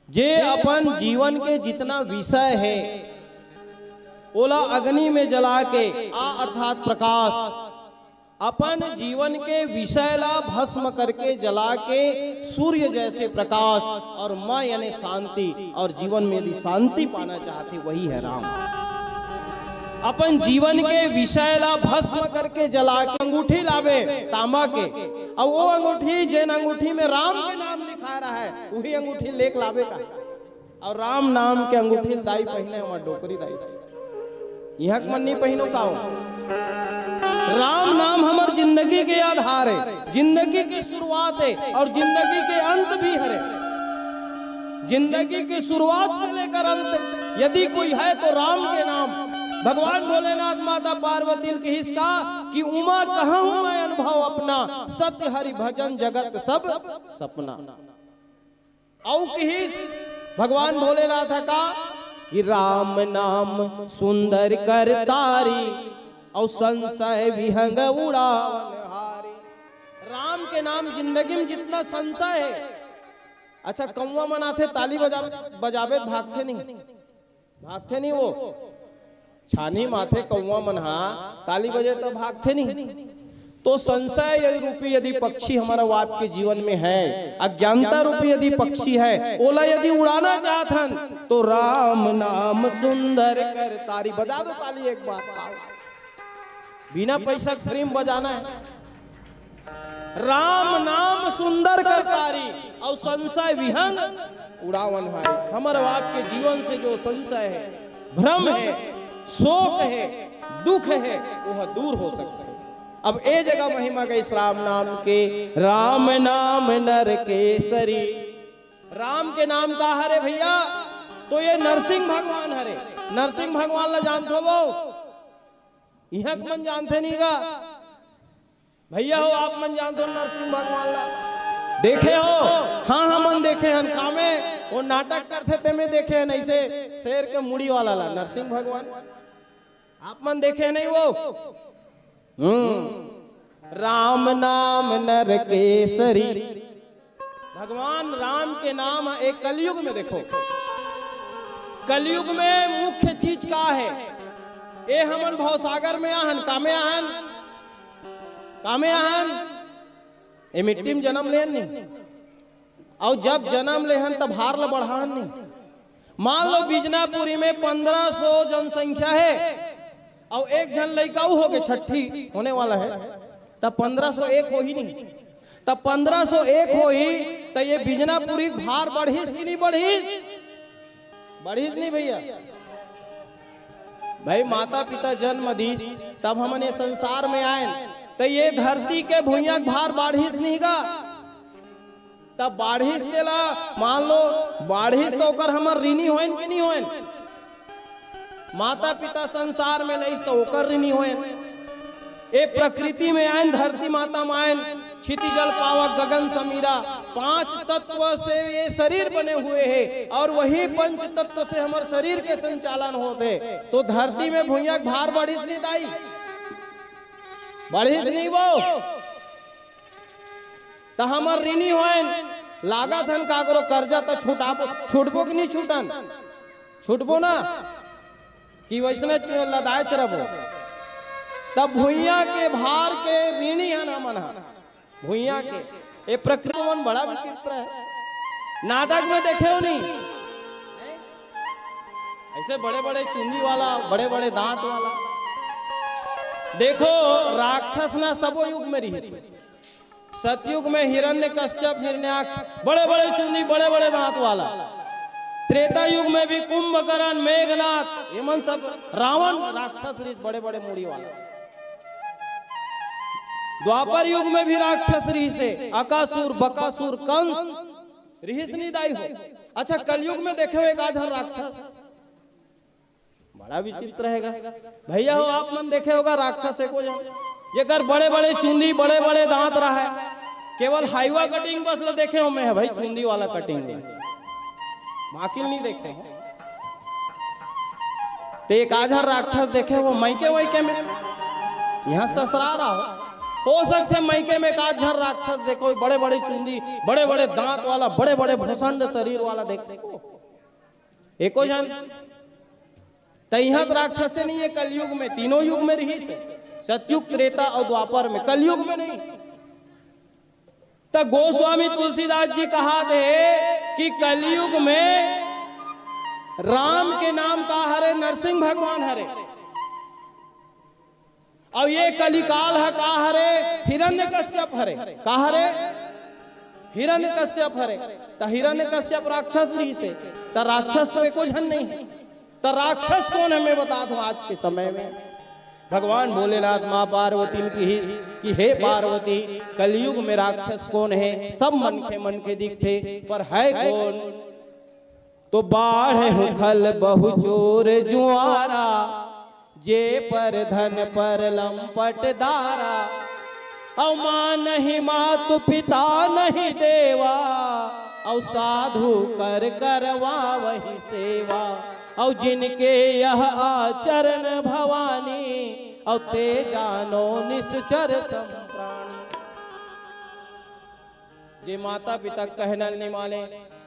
जे अपन जीवन के जितना विषय है, ओला अग्नि में जला के, आ अर्थात प्रकाश, अपन जीवन के विषय ला भस्म करके, जला के, सूर्य जैसे प्रकाश और मां यानी शांति, और जीवन में यदि शांति पाना चाहते, वही है राम। अपन जीवन के विषय ला भस्म करके, जला के, अंगूठी लावे तांबा के, अउ वो अंगूठी, जेन अंगूठी में राम के नाम लिखा रहा है, वही अंगूठी लेके लावे का। अउ राम नाम के अंगूठी ल दाई पहिने हमर डोकरी दाई। इहां के मन नहीं पहिनो का हो? राम नाम हमर जिंदगी के आधार है, जिंदगी के शुरुआत है और जिंदगी के अंत भी हरे। जिंदगी के शुरुआत से लेकर अंत तक यदि कोई है तो राम के नाम। भगवान भोलेनाथ माता पार्वती ल किहिस का कि उमा कहाँ हूँ मैं अनुभव अपना, सत्य हरि भजन जगत सब सपना। अउ किहिस भगवान भोलेनाथ ह का कि राम नाम सुंदर कर तारी, अउ संशय विहंग उड़ावन हारी। राम के नाम जिंदगी में जितना संशय है, अच्छा, कौवा मन आथे, ताली बजा बजाबे त भागथे नहीं? भागथे नहीं वो? छानी माथे कौवा मन हा, ताली बजे त भागथे नहीं? तो संशय यदि रूपी यदि पक्षी हमारा आपके जीवन में है, अज्ञानता रूपी यदि पक्षी है, ओला यदि उड़ाना चाहत हन, तो राम नाम सुंदर करतारी। बजा दो ताली एक बार। बिना पैसा के free में बजाना है। राम नाम सुंदर करतारी, अउ संशय विहंग उड़ावन हारी। हमर आपके जीवन से जो संशय है, भ्रम है, शोक है, दुख है, वह दूर हो सकता है। अब ए जगह महिमा गइस राम नाम के, राम नाम नर केसरी। राम के नाम का हरे भैया? तो ये नरसिंह भगवान हरे। नरसिंह भगवान ला जानथो वो? इहाँ के मन जानथे नहीं गा? भैया हो, आप मन जानथो नरसिंह भगवान ला? देखे हो? हाँ, हमन देखे हन। कामे वो नाटक करथे, तेमे देखे हन, ऐसे शेर के मुड़ी वाला ला, नरसिंह भगवान। आप मन देखे नहीं वो? हम्म। राम नाम नर केसरी। भगवान राम के नाम ह, एक कलयुग में देखो, कलयुग में मुख्य चीज का है? ए हमन भवसागर में आहन, कामे आहन, कामे आहन, ए मिट्टी में जन्म लेन नहीं। अउ जब जन्म लेहन, तब भार ल बढ़ाहन नहीं। मान लो बिजनापुरी में पन्द्रह सौ जनसंख्या है, अउ एक झन लइका उ होगे, छठी होने वाला है, तब पन्द्रह सौ एक होही नहीं? तब पन्द्रह सौ एक होही, त ये बिजनापुरी भार बढ़िस कि नहीं बढ़िस? बढ़िस नहीं भैया? भाई, माता पिता जन्म दीस, तब हमन ये संसार में आयन, त ये धरती के भुइयां के भार बाढ़िस नहीं गा? तब बाढ़िस तेला, मान लो, बाढ़िस त ओकर हमर ऋणी होइन कि नहीं होइन? माता पिता संसार में लइस त ओकर ऋणी होइन। ए प्रकृति में आयन, धरती माता में आयन, क्षिति जल पावक गगन समीरा, पांच तत्व से ये शरीर बने हुए हैं और वही पंच तत्व से हमर शरीर के संचालन होत हे। तो धरती में भुइयां के भार बढ़िस नहीं दाई? बढ़िस नहीं वो? त हमर ऋणी होइन, लागत हन काकरो कर्जा, त छुटाबो, छूटबो कि नहीं छूटन? छूटबो ना? कि वैसने लदाए चरबो? तब भुइयां के भार के ऋणी हन हमन ह, भुइयां के। ए प्रकृति मन बड़ा विचित्र है। नाटक में देखे हो नहीं? ऐसे बड़े बड़े चुंदी वाला, बड़े बड़े दांत वाला। देखो, राक्षस ना सबो युग में रहिस। सतयुग में हिरण्यकश्यप, हिरण्याक्ष, बड़े बड़े चुंदी, बड़े बड़े दांत वाला। त्रेता युग में भी कुंभकर्ण, मेघनाथ, ये मन सब, रावण राक्षस रहिस, बड़े बड़े मुड़ी वाला। द्वापर युग में भी राक्षस रहिस हे, अकासुर, बकासुर, कंस, रहिस नहीं दाई हो? अच्छा, कलयुग में देखे हो एक आध झन राक्षस? बड़ा विचित्र रहेगा। भैया हो, आप मन देखे होगा राक्षस एको झन, जेकर बड़े बड़े चुंदी, बड़े बड़े दांत रहा है, केवल हाइवा कटिंग बस ल देखे हो मैं, है भाई, चुंदी वाला कटिंग में, बाकी नहीं देखे हो। ते एक आध झन राक्षस देखे हो मइके वइके में, यहाँ ससुरार आओ, हो सकथे मइके में एक आध झन राक्षस देखो, बड़े बड़े चुंदी, बड़े बड़े दांत वाला, बड़े बड़े भुसंड शरीर वाला देखे हो एको झन? त इहाँ त राक्षसे नहीं है, कलयुग में, तीनों युग में रहिस हे, सतयुग, त्रेता अउ द्वापर में, कलयुग में नहीं। त गोस्वामी तुलसीदास जी कहाथे कि कलयुग में राम के नाम का हरे? नरसिंह भगवान हरे। अउ ये कलिकाल ह का हरे? हिरण्यकश्यप हरे। का हरे? हिरण्यकश्यप हरे। त हिरण्यकश्यप राक्षस रहिस हे, त राक्षस तो एको झन नहीं हे। त राक्षस कोन हे, मैं बता दूं, आज के समय में भगवान भोलेनाथ माँ पार्वती ल किहिस कि हे पार्वती, कलयुग में राक्षस कोन हे? सब मनखे मनखे दिखथे, पर है कोन? तो बाढ़ हुखल बहुचोर जुआरा, जे पर धन पर लंपट दारा। अउ माँ नहीं मातु पिता नहीं देवा, अउ साधु कर करवा वही सेवा। अउ जिनके यह आचरण भवानी, अउ ते जानो निश्चर सम प्राणी। जे माता पिता कहना नहीं माने,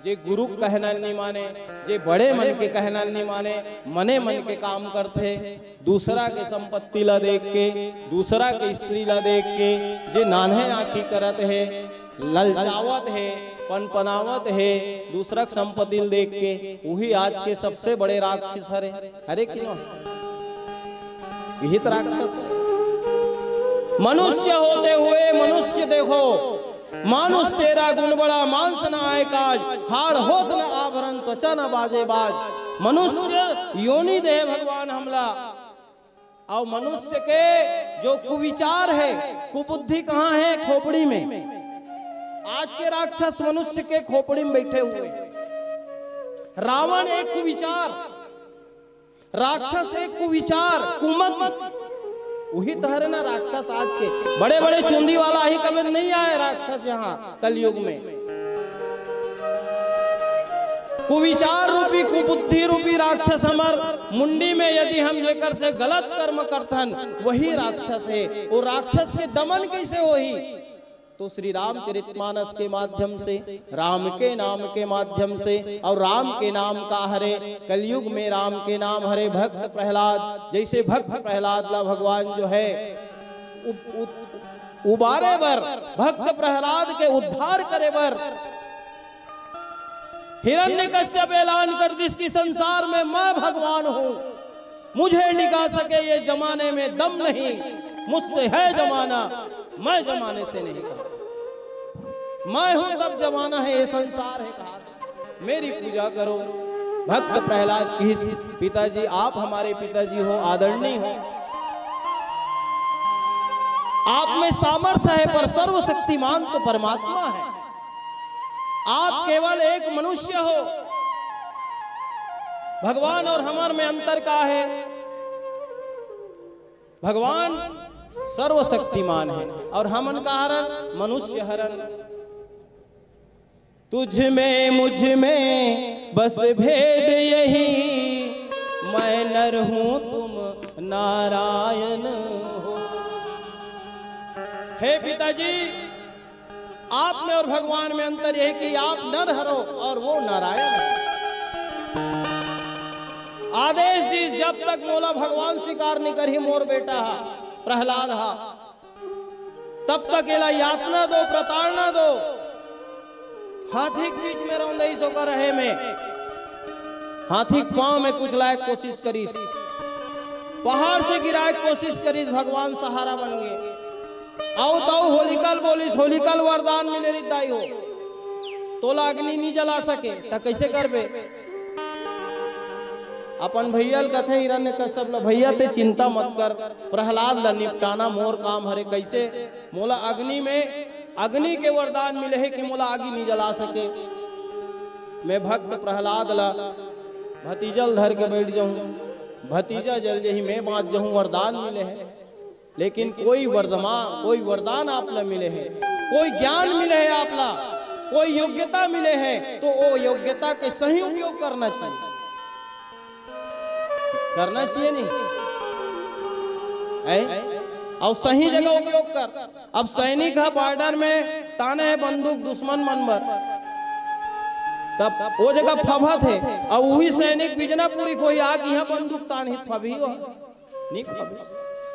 जे गुरु के कहना नहीं माने, जे बड़े मन के कहना नहीं माने, मने मन के काम करथे, दूसरा के संपत्ति ला देख के, दूसरा के स्त्री ला देख के, जे नान्हे आँखी करत हे, ललचावत हे, पनपनावत हे, दूसरा के संपत्ति ला देख के, वही आज के सबसे बड़े राक्षस हरे। हरे कि नो? यही तो राक्षस हे। मनुष्य होते हुए मनुष्य देखो, मानुष तेरा गुण बड़ा, मांस न आए काज, हाड़ होत न आभरण, त्वचा न बाजे बाज। मनुष्य योनि दे भगवान हमला। और मनुष्य के जो कुविचार हे, कुबुद्धि कहाँ हे? खोपड़ी में। आज के राक्षस मनुष्य के खोपड़ी में बैठे हुए हैं। रावण एक कुविचार, राक्षस एक कुविचार, कुमति, वही तो हरे ना राक्षस। आज के बड़े बड़े चुंदी वाला ही कभी नहीं आए राक्षस यहाँ कलयुग में। कुविचार रूपी, कुबुद्धि रूपी राक्षस हमर मुंडी में यदि हम जेकर से गलत कर्म करथन, वही राक्षस हे। वो राक्षस के दमन कैसे होही? तो श्री रामचरितमानस के माध्यम से, राम के नाम के माध्यम से, और राम के नाम का हरे, कलयुग में राम के नाम हरे भक्त प्रहलाद। जैसे भक्त प्रहलाद ला भगवान जो है उ-, उ-, उबारे बर, भक्त प्रहलाद के उद्धार करे बर हिरण्यकश्यप ऐलान कर दिस कि संसार में मैं भगवान हूँ, मुझे टिका सके ये जमाने में दम नहीं, मुझसे है जमाना, मैं जमाने से नहीं कहा। मैं हूं तब जमाना है, ये संसार है कहा, मेरी पूजा करो। भक्त प्रहलाद किहिस, पिताजी आप हमारे पिताजी हो, आदरणीय हो, आप में सामर्थ्य है, पर सर्वशक्तिमान तो परमात्मा है। आप केवल एक मनुष्य हो। भगवान और हमर में अंतर का है? भगवान सर्वशक्तिमान है और हमन का हरन मनुष्य हरन। तुझ में मुझ में बस भेद यही, मैं नर हूं तुम नारायण हो। हे पिताजी, आप में और भगवान में अंतर यह कि आप नर हरो और वो नारायण है। आदेश दिस, जब तक मोला भगवान स्वीकार नहीं करही, मोर बेटा हा, प्रहलाद हा, तब तक एला यातना दो, प्रताड़ना दो। हाथी के बीच में रौंदई सो कर रहे में, हाथी के पांव में कुछ लायक कोशिश करिस, पहाड़ से गिराए कोशिश करिस, भगवान सहारा बन गए। अउ तउ होलिका ल बोलिस, होलिका ल वरदान मिले रिहिस दाई हो, तोला अग्नि नी जला सके, त कइसे करबे? अपन भैया ल कथे हिरण्यकश्यप ल, "भैया ते चिंता मत कर, प्रहलाद ल निपटाना मोर काम हरे।" कइसे? "मोला अग्नि में, अग्नि के वरदान मिले हे कि मोला आगी नी जला सके। मैं भक्त प्रहलाद ल भतीजा ल धर के बैठ जाऊं, भतीजा जल जही, मैं बांच जाऊं, वरदान मिले हे।" लेकिन कोई वर्धमान, कोई वरदान आप ला मिले हे, कोई ज्ञान मिले हे आप ला, कोई योग्यता मिले हे, तो वो योग्यता के सही उपयोग करना चाहिए, करना चाहिए नहीं? ऐ? अउ सही जगह उपयोग कर। अब सैनिक ह बॉर्डर में ताने हे बंदूक दुश्मन मन बर, तब वो जगह फबत हे, अउ वही सैनिक बिजनापुरी कोई आके इहां बंदूक तानही त फबही हो। नहीं,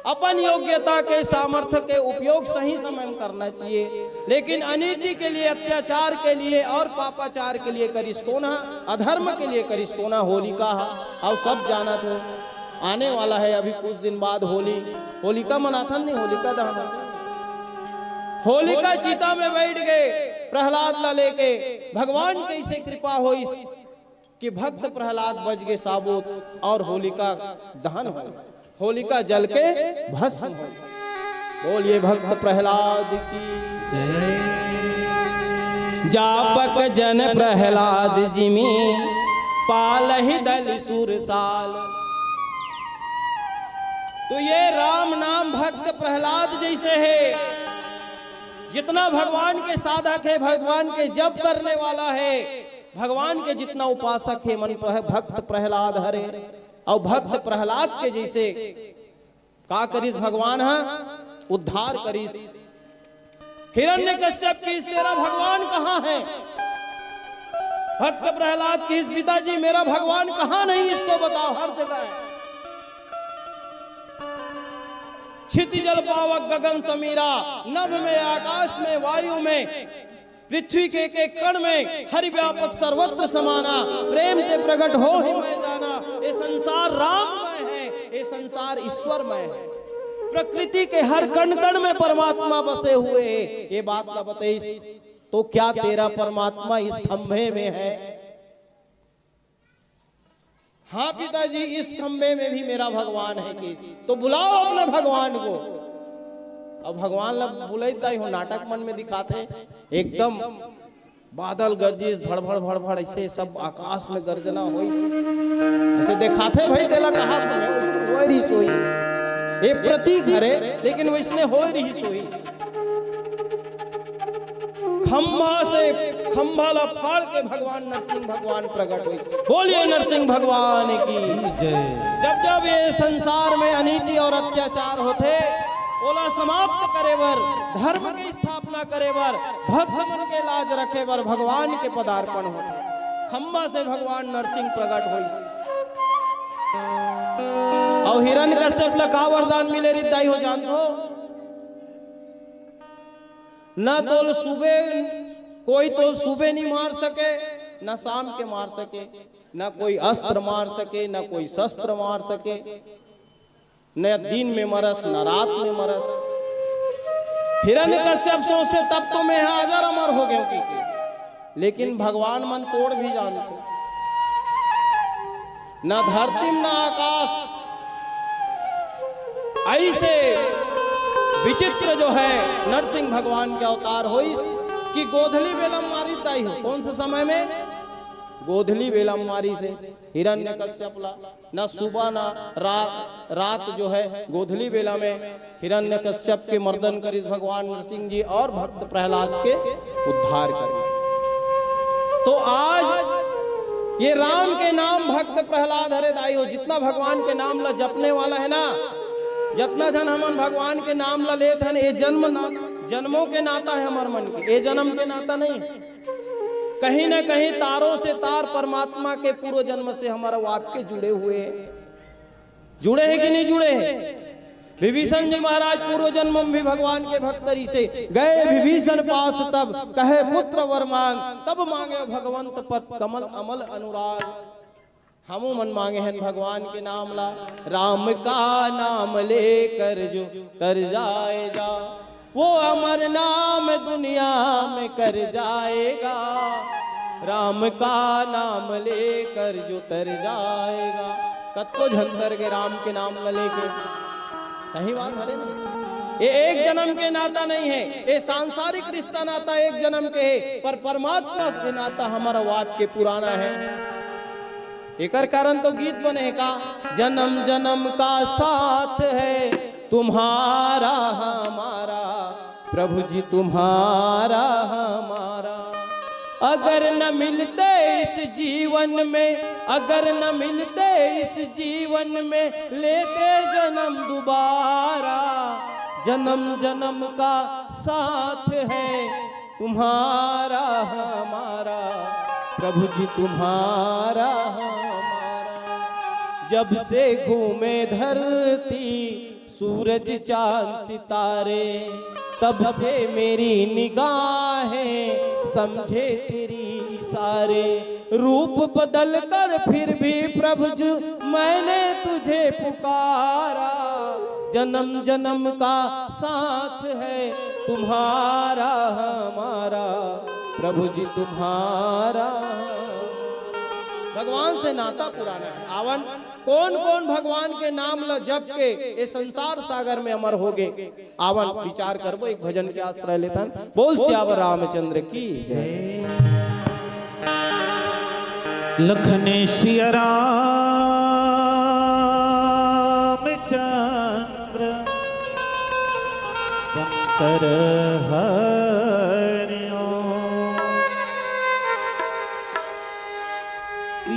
अपन योग्यता के, सामर्थ्य के उपयोग सही समय में करना चाहिए, लेकिन अनीति के लिए, अत्याचार के लिए और पापाचार के लिए करिस कोन हा, अधर्म के लिए करिस कोन हा, होलिका हा। अउ सब जानत हो, आने वाला है अभी कुछ दिन बाद होली, होलिका मनाथन नहीं, होलिका दहन। होलिका चिता में बैठ गए प्रहलाद ला लेके, भगवान कैसे कृपा होइस कि भक्त प्रहलाद बच गए साबूत और होलिका दहन हो, होलिका जल के भस्म हो। बोलिए भक्त प्रहलाद की जय। जापक जन प्रहलाद जिमि पालहि दलि सुर साल। तो ये राम नाम भक्त प्रहलाद जैसे है, जितना भगवान के साधक है, भगवान के जप करने वाला है, भगवान के जितना उपासक हे मन पह-, भक्त प्रहलाद हरे, अउ भक्त प्रहलाद के जैसे का करिस भगवान ह? उद्धार करिस। हिरण्यकश्यप किहिस तेरा भगवान कहाँ है? भक्त प्रहलाद कहिस, पिताजी, मेरा भगवान कहाँ नहीं, इसको बताओ। हर जगह है। छिति जल पावक गगन समीरा, नभ में, आकाश में, वायु में, पृथ्वी के एक एक कण में, हरि व्यापक सर्वत्र समाना, प्रेम ते प्रगट होहि मैं जाना। ये संसार राममय है, ये संसार ईश्वरमय है। प्रकृति के हर कण कण में परमात्मा बसे हुए हैं, ये बात ला बतइस। तो क्या तेरा परमात्मा इस खंभे में है? हाँ पिताजी, इस खंभे में भी मेरा भगवान है। कि तो बुलाओ अपने भगवान को। अब भगवान ला बुलाइस दाई हो, नाटक मन में दिखाथे, एकदम बादल गरजिस, भड़ भड़ भड़ भड़, ऐसे सब आकाश में गर्जना होइस, ऐसे देखाथे भाई, तेला कहा था, होए रहिस होही। ये प्रतीक हरे, लेकिन वैसने होए रहिस होही। खंभा से, खंभा ला फाड़ के भगवान नरसिंह भगवान प्रगट होइस। बोलिए नरसिंह भगवान की। जय। जब जब ये संसार में अनीति और अत्याचार होथे, ओला समाप्त करे बर, धर्म के स्थापना करे बर, भक्त मन के लाज रखे बर भगवान के पदार्पण होथे। खंभा से भगवान नरसिंह प्रगट होइस। अउ हिरण्यकश्यप ला का वरदान मिले रिहिस दाई हो, जानथो? ना तो सुबह, कोई तो सुबह नहीं मार सके, ना शाम के मार सके, ना कोई अस्त्र मार सके, ना कोई शस्त्र मार सके, न दिन में मरस, न रात में मरस। हिरण्यकश्यप सोचथे, तब तो मैं यहाँ अजर अमर हो गया हूँ, लेकिन भगवान मन तोड़ भी जानथे, न धरती में, न आकाश। ऐसे विचित्र जो है नरसिंह भगवान के अवतार होइस कि गोधली बेलम मारिस दाई हो। कौन से समय में? गोधली बेलम मारिस हे हिरण्यकश्यप ला। ना सुबह ना रा-, रात जो है गोधली बेला में हिरण्यकश्यप के मर्दन करिस भगवान नरसिंह जी और भक्त प्रहलाद के उद्धार करिस। तो आज ये राम के नाम भक्त प्रहलाद हरे दाई हो, जितना भगवान के नाम ला जपने वाला है ना, जितना झन हमन भगवान के नाम ला लेत हन, ये जन्म ना, जन्मों के नाता है हमर मन के, ये जन्म के नाता नहीं। कहीं ना कहीं तारों से तार परमात्मा के पूर्व जन्म से हमारा वो आपके जुड़े हुए हैं। जुड़े हैं कि नहीं जुड़े हैं? विभीषण जी महाराज पूर्व जन्म में भी भगवान के भक्त रहिसे। गए विभीषण पास तब, कहे पुत्र वर मांग, तब मांगे भगवंत पद कमल अमल अनुराग। हमू मन मांगे हन भगवान के नाम ला, राम का नाम लेकर जो तर जाएगा, वो अमर नाम दुनिया में कर जाएगा। राम का नाम लेकर जो तर जाएगा। कत्तो झन तर गे राम के नाम ला लेके। सही बात हरे ना? ये एक जन्म के नाता नहीं है, ये सांसारिक रिश्ता नाता एक जन्म के है, पर परमात्मा से नाता हमारा वो आपके पुराना है। एकर कारण तो गीत बने है का, जन्म जन्म का साथ है तुम्हारा हमारा, प्रभु जी तुम्हारा हमारा। अगर न मिलते इस जीवन में, अगर न मिलते इस जीवन में, लेते जन्म दोबारा। जन्म जन्म का साथ है तुम्हारा हमारा, प्रभु जी तुम्हारा हमारा। जब से घूमे धरती सूरज चांद सितारे, तब से मेरी निगाहें समझे तेरी इशारे। रूप बदल कर फिर भी प्रभु जी मैंने तुझे पुकारा। जन्म जन्म का साथ है तुम्हारा हमारा, प्रभु जी तुम्हारा हमारा। भगवान से नाता पुराना है। आवन, कौन कौन भगवान के नाम ल जप के ये संसार सागर में अमर हो गए? आवन विचार करबो, एक भजन के आश्रय लेथन। बोल सियावर रामचंद्र की जय। लखन सिया रामचंद्र शंकर हरिओ।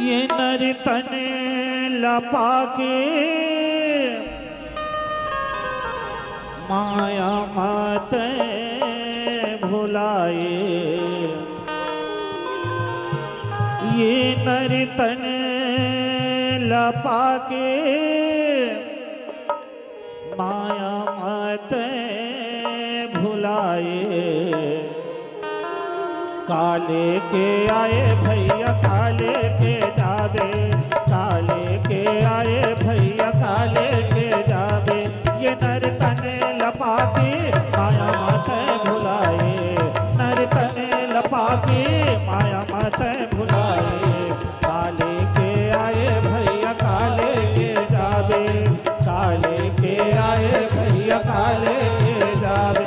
ये नर तन लपा के माया मत भुलाए। ये नर तन ल पाके माया मत भुलाए। काले के आए भैया, काले के जाबे, काले के आए भैया, काले के जाबे। ये नर तन ल पाके माया मत भुलाए, नर तन ल पाके माया मत भुलाए। काले के आए भैया, काले के जाबे, काले के आए भैया, काले के जाबे।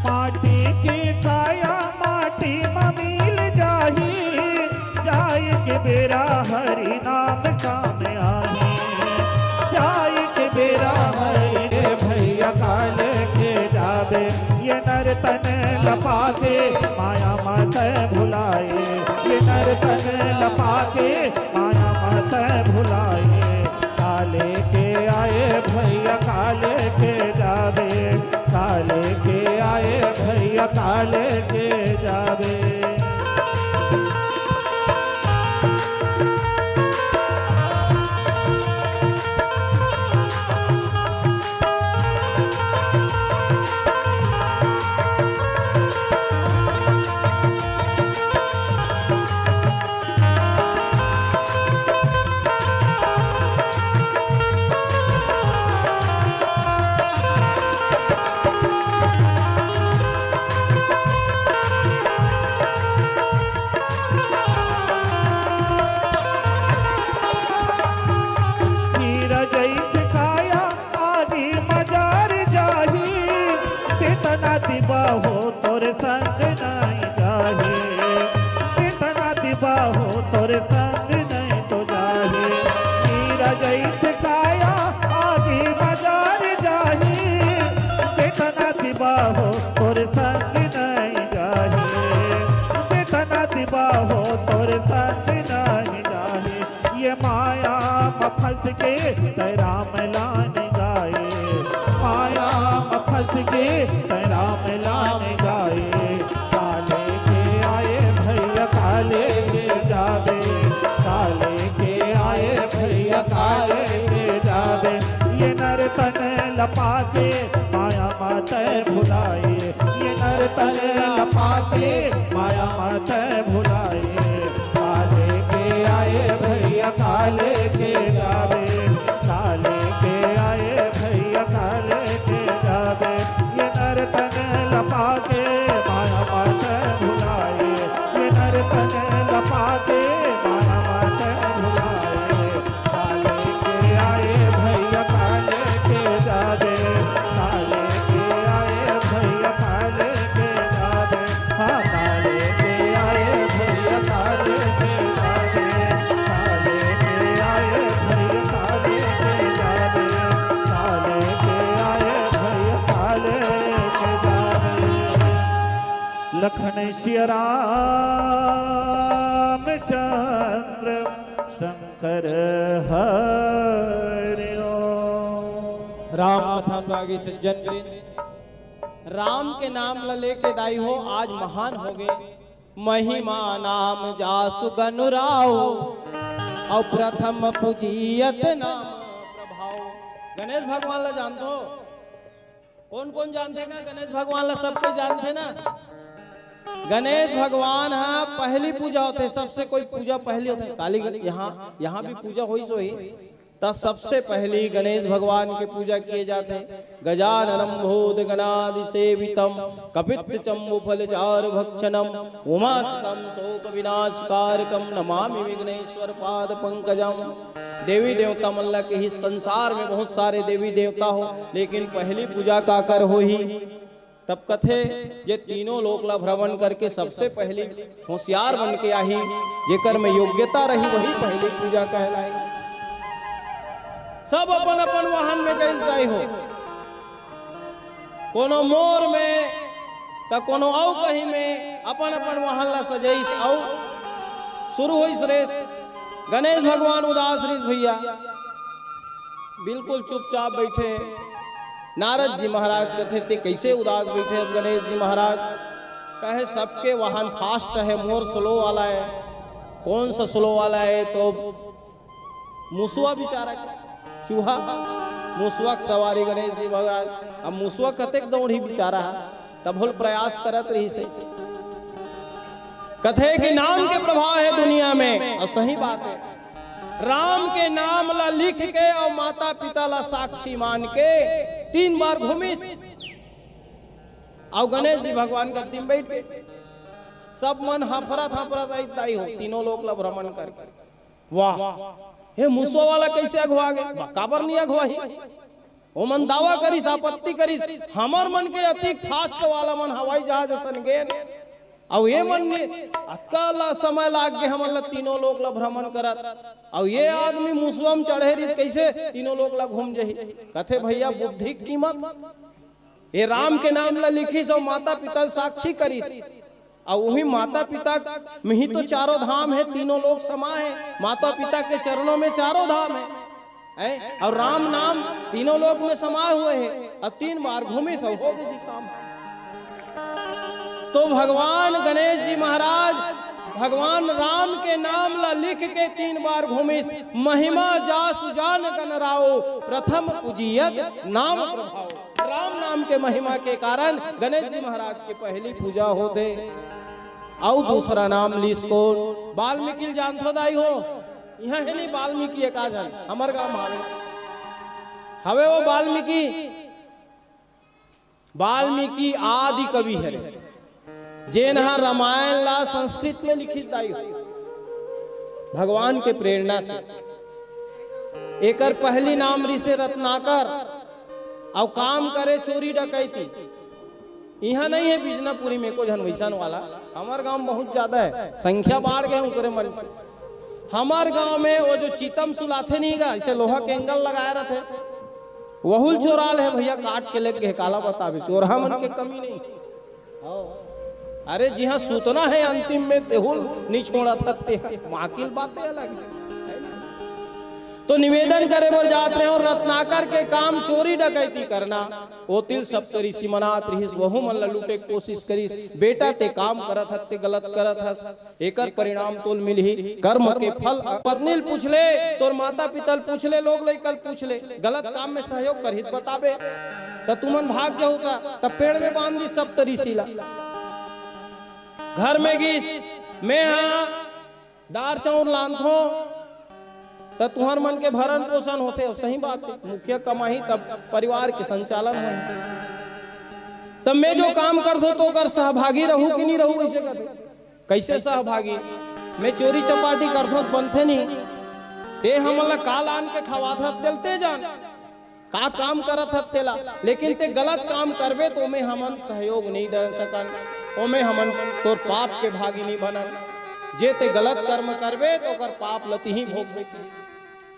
माटी के काया माटी म मिल जाही, जाए के बेरा हरि नाम काम आही। जाए के बेरा हरि रे भैया, काले के जाबे, ये नर तन ल पाके माया मत भुलाए, ये नर तन ल पाके माया मत भुलाए। काले के आए भैया, काले के जाबे, काले के आए भैया, काले के जाबे। हीरा जैसे काया आगी म जर जाही, बेतना दिबा हो तोर संग नहीं जाही, बेतना दिबा हो तोर संग नहीं तो जाही। हीरा जैसे काया आगी म जर जाही, बेतना दिबा हो तोर संग नहीं जाही, बेतना दिबा हो तोर संग नहीं जाही। ये माया म फंस के तै राम लान गाए, माया म फंस के तै राम लान गाए। काले के आए भैया, काले के जाबे, काले के आए भैया, काले के जाबे। ये नर तन ल पाके माया मत भुलाए, ये नर तन ल पाके माया मत भुलाए। काले के आए भैया, काले के जाबे, काले के आए भैया, काले के जाबे। ये नर तन ल पाके माया मत भुलाए, ये नर तन ल पाके माया मत भुलाए। काले के आए भैया, काले के जाबे, काले के आए भैया, काले के जाबे। हाँ, काले के आए भैया, काले के जाबे, काले के आए भैया, काले के जाबे, काले के आए भैया, काले के जाबे। लखन सिया रामचंद्र शंकर हरि ओम। राम कथा तो आगे सज्जन वृंद, राम के नाम ल लेके दाई हो आज महान हो गए। महिमा नाम जासु गनु राव, अउ प्रथम पूजियत नाम प्रभाव। गणेश भगवान ला जानथो? कोन कोन जानथे ना गणेश भगवान ला? सबके जानथे ना। गणेश भगवान ह पहली पूजा होथे, सबसे कोई पूजा पहली होथे। काली ग-, यहाँ, यहाँ भी पूजा होइस होही, त सबसे पहली गणेश भगवान के पूजा किए जाथे। गजाननम भूत गणादि सेवितम, कपित चंबु फल चारु भक्षणम, उमासुतम शोक विनाशकारकम, नमामि विघ्नेश्वर पाद पंकजम। देवी देवता मन ला कही, संसार में बहुत सारे देवी देवता हो, लेकिन पहली पूजा काकर होही? तब कथे, जे तीनों लोक ला भ्रमण करके सबसे पहली होशियार बन के आही, जेकर में योग्यता रही, वही पहली पूजा कहलाई। सब अपन अपन वाहन में गइस दाई हो, कोनो मोर में, त कोनो अउ कहीं में अपन अपन वाहन ला सजइस। अउ शुरू होइस रेस। गणेश भगवान उदास रिस भैया, बिल्कुल चुपचाप बइठे। नारद जी महाराज कथे, "ते कइसे उदास बइठे हस गणेश जी महाराज?" कहे, "सबके वाहन fast हे, मोर slow वाला हे।" "कौन सा slow वाला हे?" तो मुसवा बिचारा के चूहा, मुसवा के सवारी गणेश जी महाराज। अब मुसवा कतेक दौड़ही बिचारा, तब होल प्रयास करत रहिस हे। कथे कि नाम के प्रभाव हे दुनिया में, अउ सही बात हे। राम के नाम ला लिख के अउ माता पिता ला साक्षी मान के तीन बार घूमिस, अउ गणेश जी भगवान गद्दी में बइठ गे। सब मन हफरत हफरत अइत दाई हो, तीनों लोक ला भ्रमण करके। वाह, हे मुसवा वाला कइसे अघवा गे? वाह, काबर नइ अघवाही? ओमन दावा करिस, आपत्ति करिस, "हमर मन के अतिक fast वाला मन हवाई जहाज असन गेन, अउ ए मन ने अतका ला समय लाग गे हमन ला तीनों लोक ला भ्रमण करत, अउ ए आदमी मुसवा म चढ़े रिस, कइसे तीनों लोक ला घूम जही?" कथे, "भैया, बुद्धि के कीमत, ए राम के नाम ला लिखिस अउ माता पिता ला साक्षी करिस।" अउ उही माता पिता में ही तो चारों धाम हे, तीनों लोक समा हे। माता पिता के चरणों में चारों धाम हे, हैं? अउ राम नाम तीनों लोक में समाए हुए हे। अब तीन बार घूमिस अउ होगे जी काम। तो भगवान गणेश जी महाराज भगवान राम के नाम ला लिख के तीन बार घूमिस। "महिमा जासु जान गन राओ, प्रथम पूजियत नाम प्रभाओ।" राम नाम के महिमा के कारण गणेश जी महाराज के पहली पूजा होथे। अउ दूसरा नाम लिस कोन? वाल्मीकि ल जानथो दाई हो? इहाँ हे नहीं वाल्मीकि, एक आ जान, हमर गांव में हवे। हवे वो वाल्मीकि, वाल्मीकि आदि कवि हरे, जेन ह रामायण ला संस्कृत में लिखिस दाई हो, भगवान के प्रेरणा से। एकर पहली नाम रिसे रत्नाकर, अउ काम करे चोरी डकैती। इहाँ नहीं हे बिजनापुरी में एको झन वैसन वाला, हमर गांव में बहुत ज्यादा हे, संख्या बाढ़ गे उकरे मन के। हमर गांव में वो जो चीतम सुलाथे नहीं गा, इसे लोहा के एंगल लगाए रथे, वहू ल चोरा ले हे भैया, काट के लेग गे, काला बताबे, चोरहा मन के कमी नहीं। अरे जिहाँ सुतना हे अंतिम में तेहू ल नहीं छोड़त हस ते, बाकी ल बाते अलग हे। तो निवेदन करे बर जात रहेंव, रत्नाकर के काम चोरी डकैती करना, ओती ल सप्तऋषि मनात रिहिस, वहू मन ला लूटे के कोशिश करिस, "बेटा ते काम करत हस, ते गलत करत हस, एकर परिणाम तोल मिलही, कर्म के फल।" पत्नी ल पूछ ले, तोर माता पिता ल पूछ ले, लोग लइका ल पूछ ले, गलत काम में सहयोग करही त बताबे, त तुमन भाग जाहू का, त पेड़ में बांध दिस सप्तऋषि ला। घर में गिस, मैं हा दार चाउर लानथों, त तुहर मन के भरण पोषण होथे। अउ सही बात हे, मुखिया कमाही तब परिवार के संचालन होही। त मैं जो काम करथों त ओकर सहभागी रहूं कि नहीं रहूं, कइसे करथों? कइसे सहभागी? मैं चोरी चपाटी करथों त बनथे नहीं, ते हमन ला का लान के खवाथस, तेला ते जान। का काम करत हस तेला, लेकिन ते गलत काम करबे त ओमे हमन सहयोग नहीं दे सकन, ओमे हमन तोर पाप के भागी नहीं बनन। जे ते गलत कर्म करबे त ओकर पाप ल तिही भोगबे किहिस।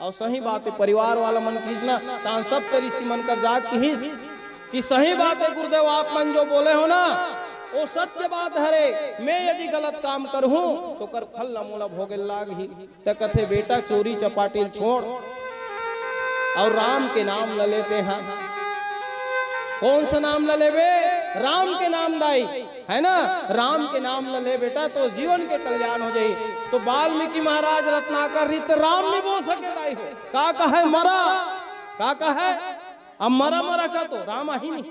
अउ सही बात हे, परिवार वाला मन किहिस ना, तान सप्तऋषि मन कर जाके किहिस कि सही बात हे गुरुदेव, आप मन जो बोले हो ना, वो सत्य बात हरे। मैं यदि गलत काम करहूं त ओकर फल ल मोला भोगे लागही। त कथे, "बेटा, चोरी चपाटी ल छोड़ अउ राम के नाम ल ले तेहा।" कौन सा नाम ल लेबे? राम के नाम दाई, हे ना? राम के नाम ल ले बेटा, त जीवन के कल्याण हो जाही। त वाल्मीकि महाराज रत्नाकर रिहिस त राम नहीं बोल सके दाई हो। का कहे, "मरा"? का कहे? अब मरा मरा का तो राम आही नहीं।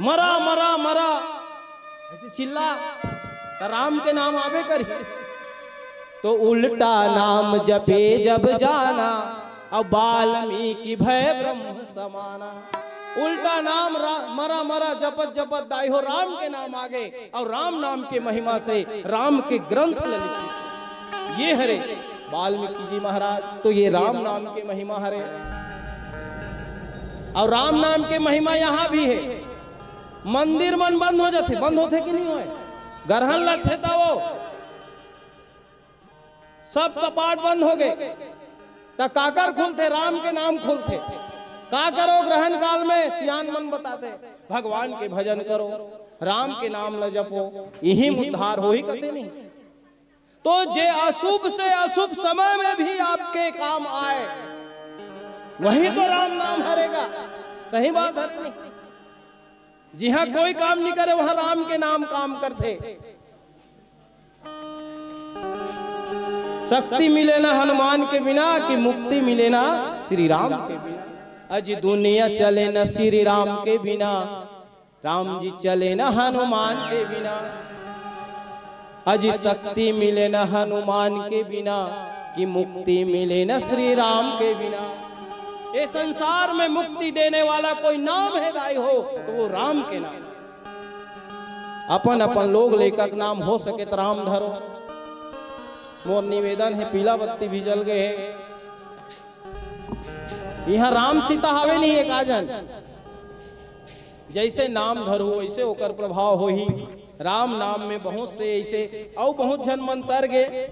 "मरा, मरा, मरा," अइसे चिल्ला, त राम के नाम आबे करही। तो उल्टा नाम जपे जब जाना, अब वाल्मीकि भय ब्रह्म समाना। उल्टा नाम रा-, मरा, मरा, जपत, जपत दाई हो राम के नाम आगे, अउ राम नाम के महिमा से राम के ग्रंथ ल लिखिस। ये हरे वाल्मीकि जी महाराज, त ये राम नाम के महिमा हरे। अउ राम नाम के महिमा यहाँ भी हे। मंदिर मन बंद हो जाथे, बंद होथे कि नहीं होय? गरहन लगथे त वो सब कपाट बंद होगे। त काकर खुलथे? राम के नाम खुलथे। का करो ग्रहण काल में? सियान मन बताथे, भगवान के भजन करो, राम के नाम ल जपो, इही म उद्धार होही, कथे नहीं। तो जे अशुभ से अशुभ समय में भी आपके काम आए, वही तो राम नाम हरे गा। सही बात हरे नहीं? जिहां कोई काम नहीं करे, वहां राम के नाम काम करथे। शक्ति मिले ना हनुमान के बिना, कि मुक्ति मिले ना श्री राम के बिना। अजी दुनिया चले ना श्री राम के बिना, राम जी चले ना हनुमान के बिना। अजी शक्ति मिले ना हनुमान के बिना, कि मुक्ति मिले ना श्री राम के बिना। ये संसार में मुक्ति देने वाला कोई नाम हे दाई हो, तो वो राम के नाम। अपन अपन लोग लेखक नाम हो सके त राम धरो। मोर निवेदन हे, पीला बत्ती भी जल गए हे। इहां राम सीता हवे नहीं एक आजन। जैसे नाम धरहू वैसे ओकर प्रभाव होही। राम नाम में बहुत से ऐसे अउ बहुत झन मन तर गे।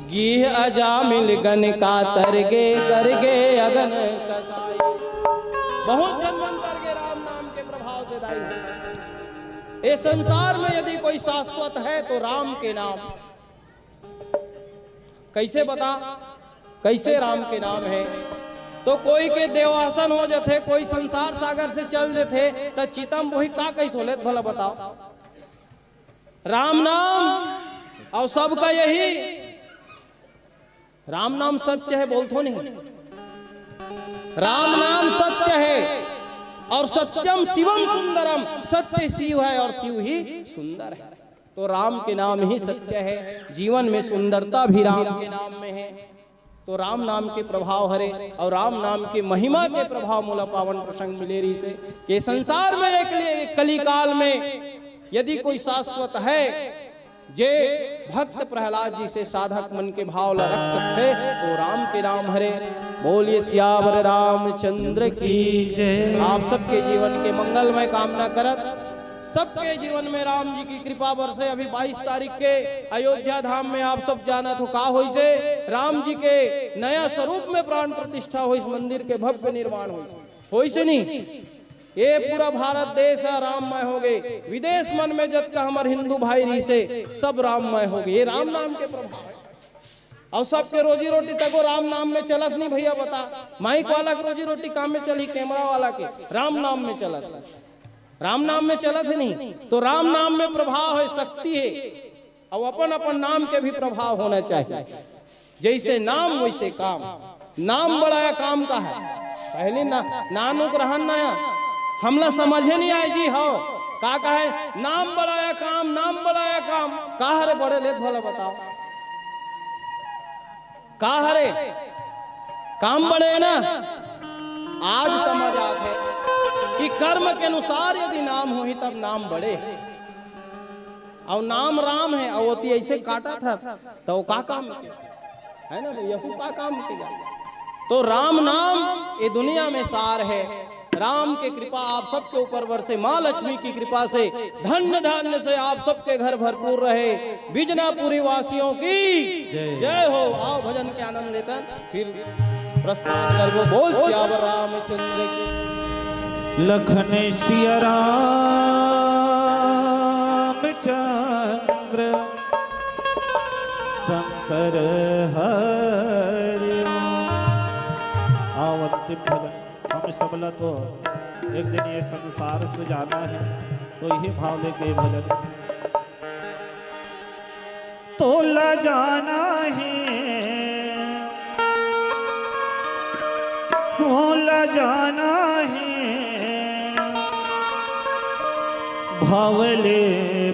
गीह अजामिल गन कातर गे, कर गे अगन कसाई। बहुत झन मन तर गे राम नाम के प्रभाव से दाई। ये संसार में यदि कोई शाश्वत है तो राम के नाम। कैसे बता, कैसे राम के नाम है? तो कोई के देवासन हो जथे, कोई संसार सागर से चल देथे, त चितम वही का कही थोले भला बताओ। राम नाम और सबका यही, राम नाम सत्य है, बोलथो नहीं? राम नाम सत्य है और सत्यम शिवम सुंदरम, सत्य शिव है और शिव ही सुंदर है। तो राम के नाम ही सत्य है, जीवन में सुंदरता भी राम के नाम में है। तो राम नाम के प्रभाव हरे और राम नाम के महिमा के प्रभाव मोला पावन प्रसंग मिले रहिसे के संसार में एक लिए कलिकाल में यदि कोई शाश्वत है, जे भक्त प्रहलाद जी से साधक मन के भाव ला रख सकथे, वो राम के नाम हरे। बोलिए सियावर रामचंद्र की जय। आप सबके जीवन के मंगलमय कामना करत, सबके जीवन में राम जी की कृपा बरसे। अभी बाईस तारीख के अयोध्या धाम में आप सब जानत हो का होइसे, राम जी के नया स्वरूप में प्राण प्रतिष्ठा होइस, मंदिर के भव्य निर्माण होइस, होइसे नहीं? ये पूरा भारत देश ह राममय हो गे। विदेश मन में जतका हमर हिंदू भाई रहिसे, सब राममय हो गे। ये राम नाम के प्रभाव है। और सबके रोजी रोटी तको राम नाम में चलत नहीं भैया, बता, माइक वाला के रोजी रोटी काम में चली, कैमरा वाला के, राम नाम में चलत, राम नाम में चलत है नहीं। तो राम नाम में प्रभाव है, शक्ति है। और अपन अपन नाम के भी प्रभाव होना चाहिए। जैसे नाम वैसे काम। नाम बड़ा या काम का है? पहली ना, नानुक रहन ना या, हमला समझे नहीं आए जी। हो का कहे? नाम बड़ा या काम, नाम बड़ा या काम। का हरे बड़े लेत भला बताओ, का हरे काम बड़े ना? आज समझ आत है कि कर्म के अनुसार यदि नाम होही तब नाम बड़े। और नाम राम है और ओती ऐसे काटत हस, तो वो का काम के? है ना भैया, वो का काम के? तो राम नाम ये दुनिया में सार है। राम के कृपा आप सबके ऊपर बरसे, माँ लक्ष्मी की कृपा से धन्य धान्य से आप सबके घर भरपूर रहे। बिजनापुरी वासियों की जय। जय हो। आओ भजन के आनंद लेतन, फिर प्रस्थान करबो। बोल सियावर रामचंद्र की। लखन सिया रामचंद्र शंकर हरि। आओ अंतिम भजन। हम सबला तो एक दिन ये संसार से जाना है, तो यही भाव लेके ये भजन। तोला जाना है, तोला जाना है, भवले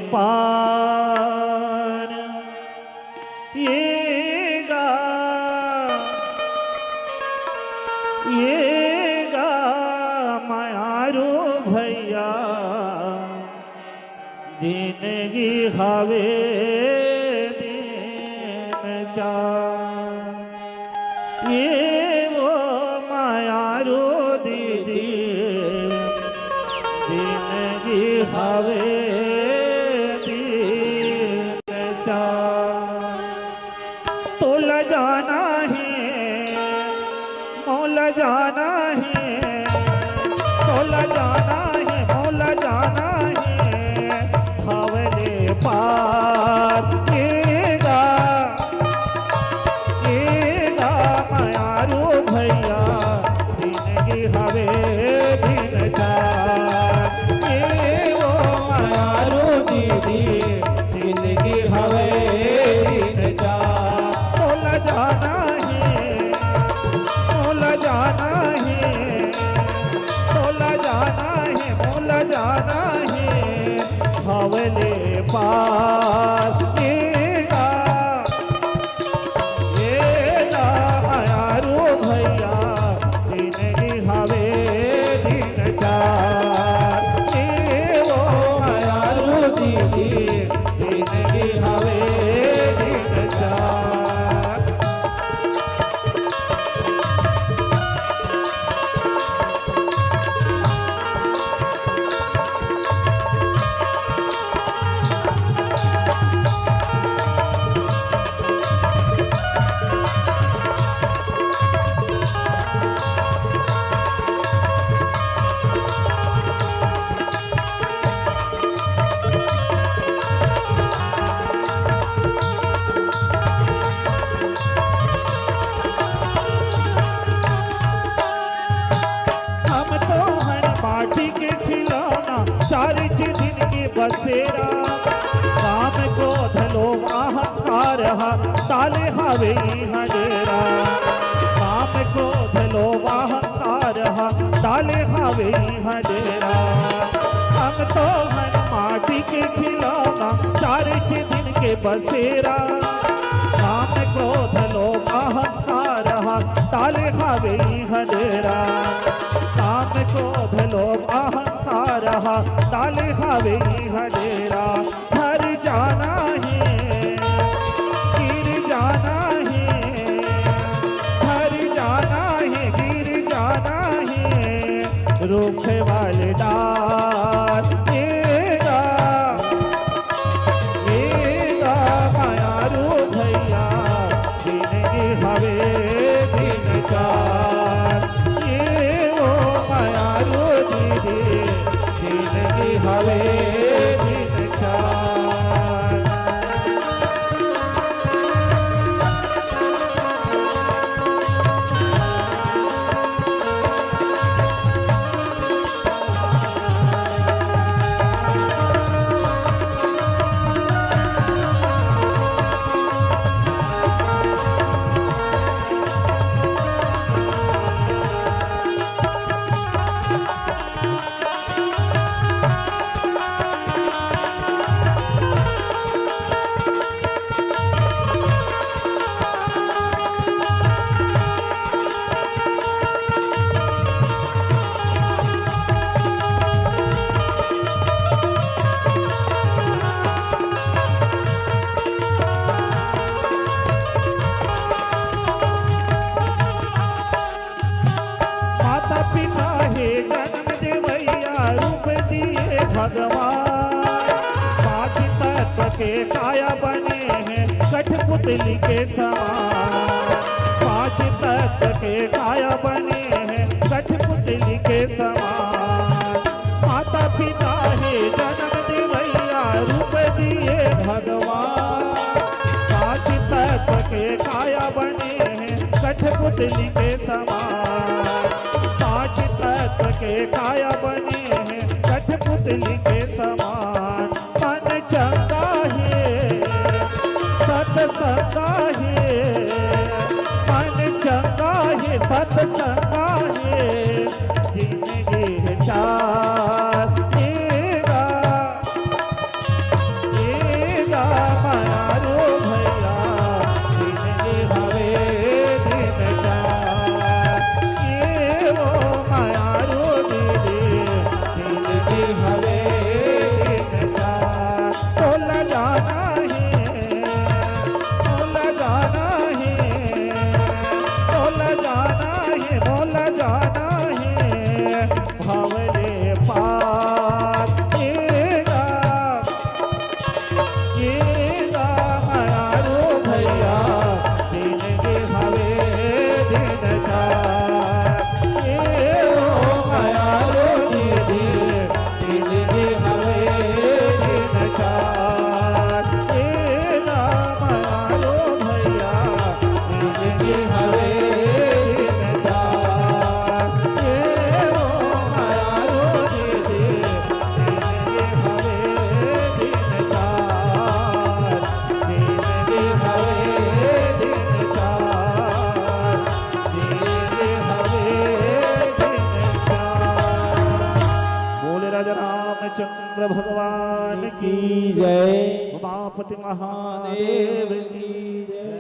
पार। ये गा, ये गा, मयारू भैया, जिनगी हवे दिन चार। ये वो मयारू दीदी, जिनगी हवे दिन चार। तो हवे दिन चार, ए ओ मयारू दीदी, जिनगी हवे दिन चार। मोला जाना हे, मोला जाना हे, मोला जाना हे, मोला जाना हे, हवले पार ए गा। ए ला मयारू भैया, जिनगी हवे दिन चार। ए ओ मयारू दीदी, जिनगी हवे दिन चार। हम तो हन माटी के खिलौना, चार दिन के बसेरा। काम क्रोध लोभ अहंकार ह, डाले हवे इहाँ डेरा। काम क्रोध लोभ अहंकार ह, डाले हवे इहाँ डेरा। हम तो हन माटी के खिलौना, चार दिन के बसेरा। काम क्रोध लोभ अहंकार ह, डाले हवे इहाँ डेरा। काम क्रोध लोभ अहंकार ह, डाले हवे इहाँ डेरा। हर जाना हे, गिर जाना हे, हर जाना हे, गिर जाना हे, रुख वाले डार ए गा। ए गा मयारू भैया, जिनगी हवे दिन चार। ए ओ मयारू दीदी, जिनगी हवे दिन चार। माता पिता हे जन्म देवैया, रूप दिए भगवान। पांच तत्व के काया बने हैं कठपुतली के समान। पांच तत्व के काया बने हैं कठपुतली के समान। माता पिता हे जन्म देवैया, रूप दिए भगवान। पांच तत्व के काया बने हैं कठपुतली के समान। पांच तत्व के काया बने हैं कठपुतली के समान। मन चंगा हे, सतसंगा हे, मन चंगा हे, सतसंगा हे, जिनगी हे चार ए गा। ए गा मयारू भैया, जिनगी हवे दिन चार। ए ओ मयारू दीदी, जिनगी हवे चंद्र भगवान की जय। उमापति महादेव की जय।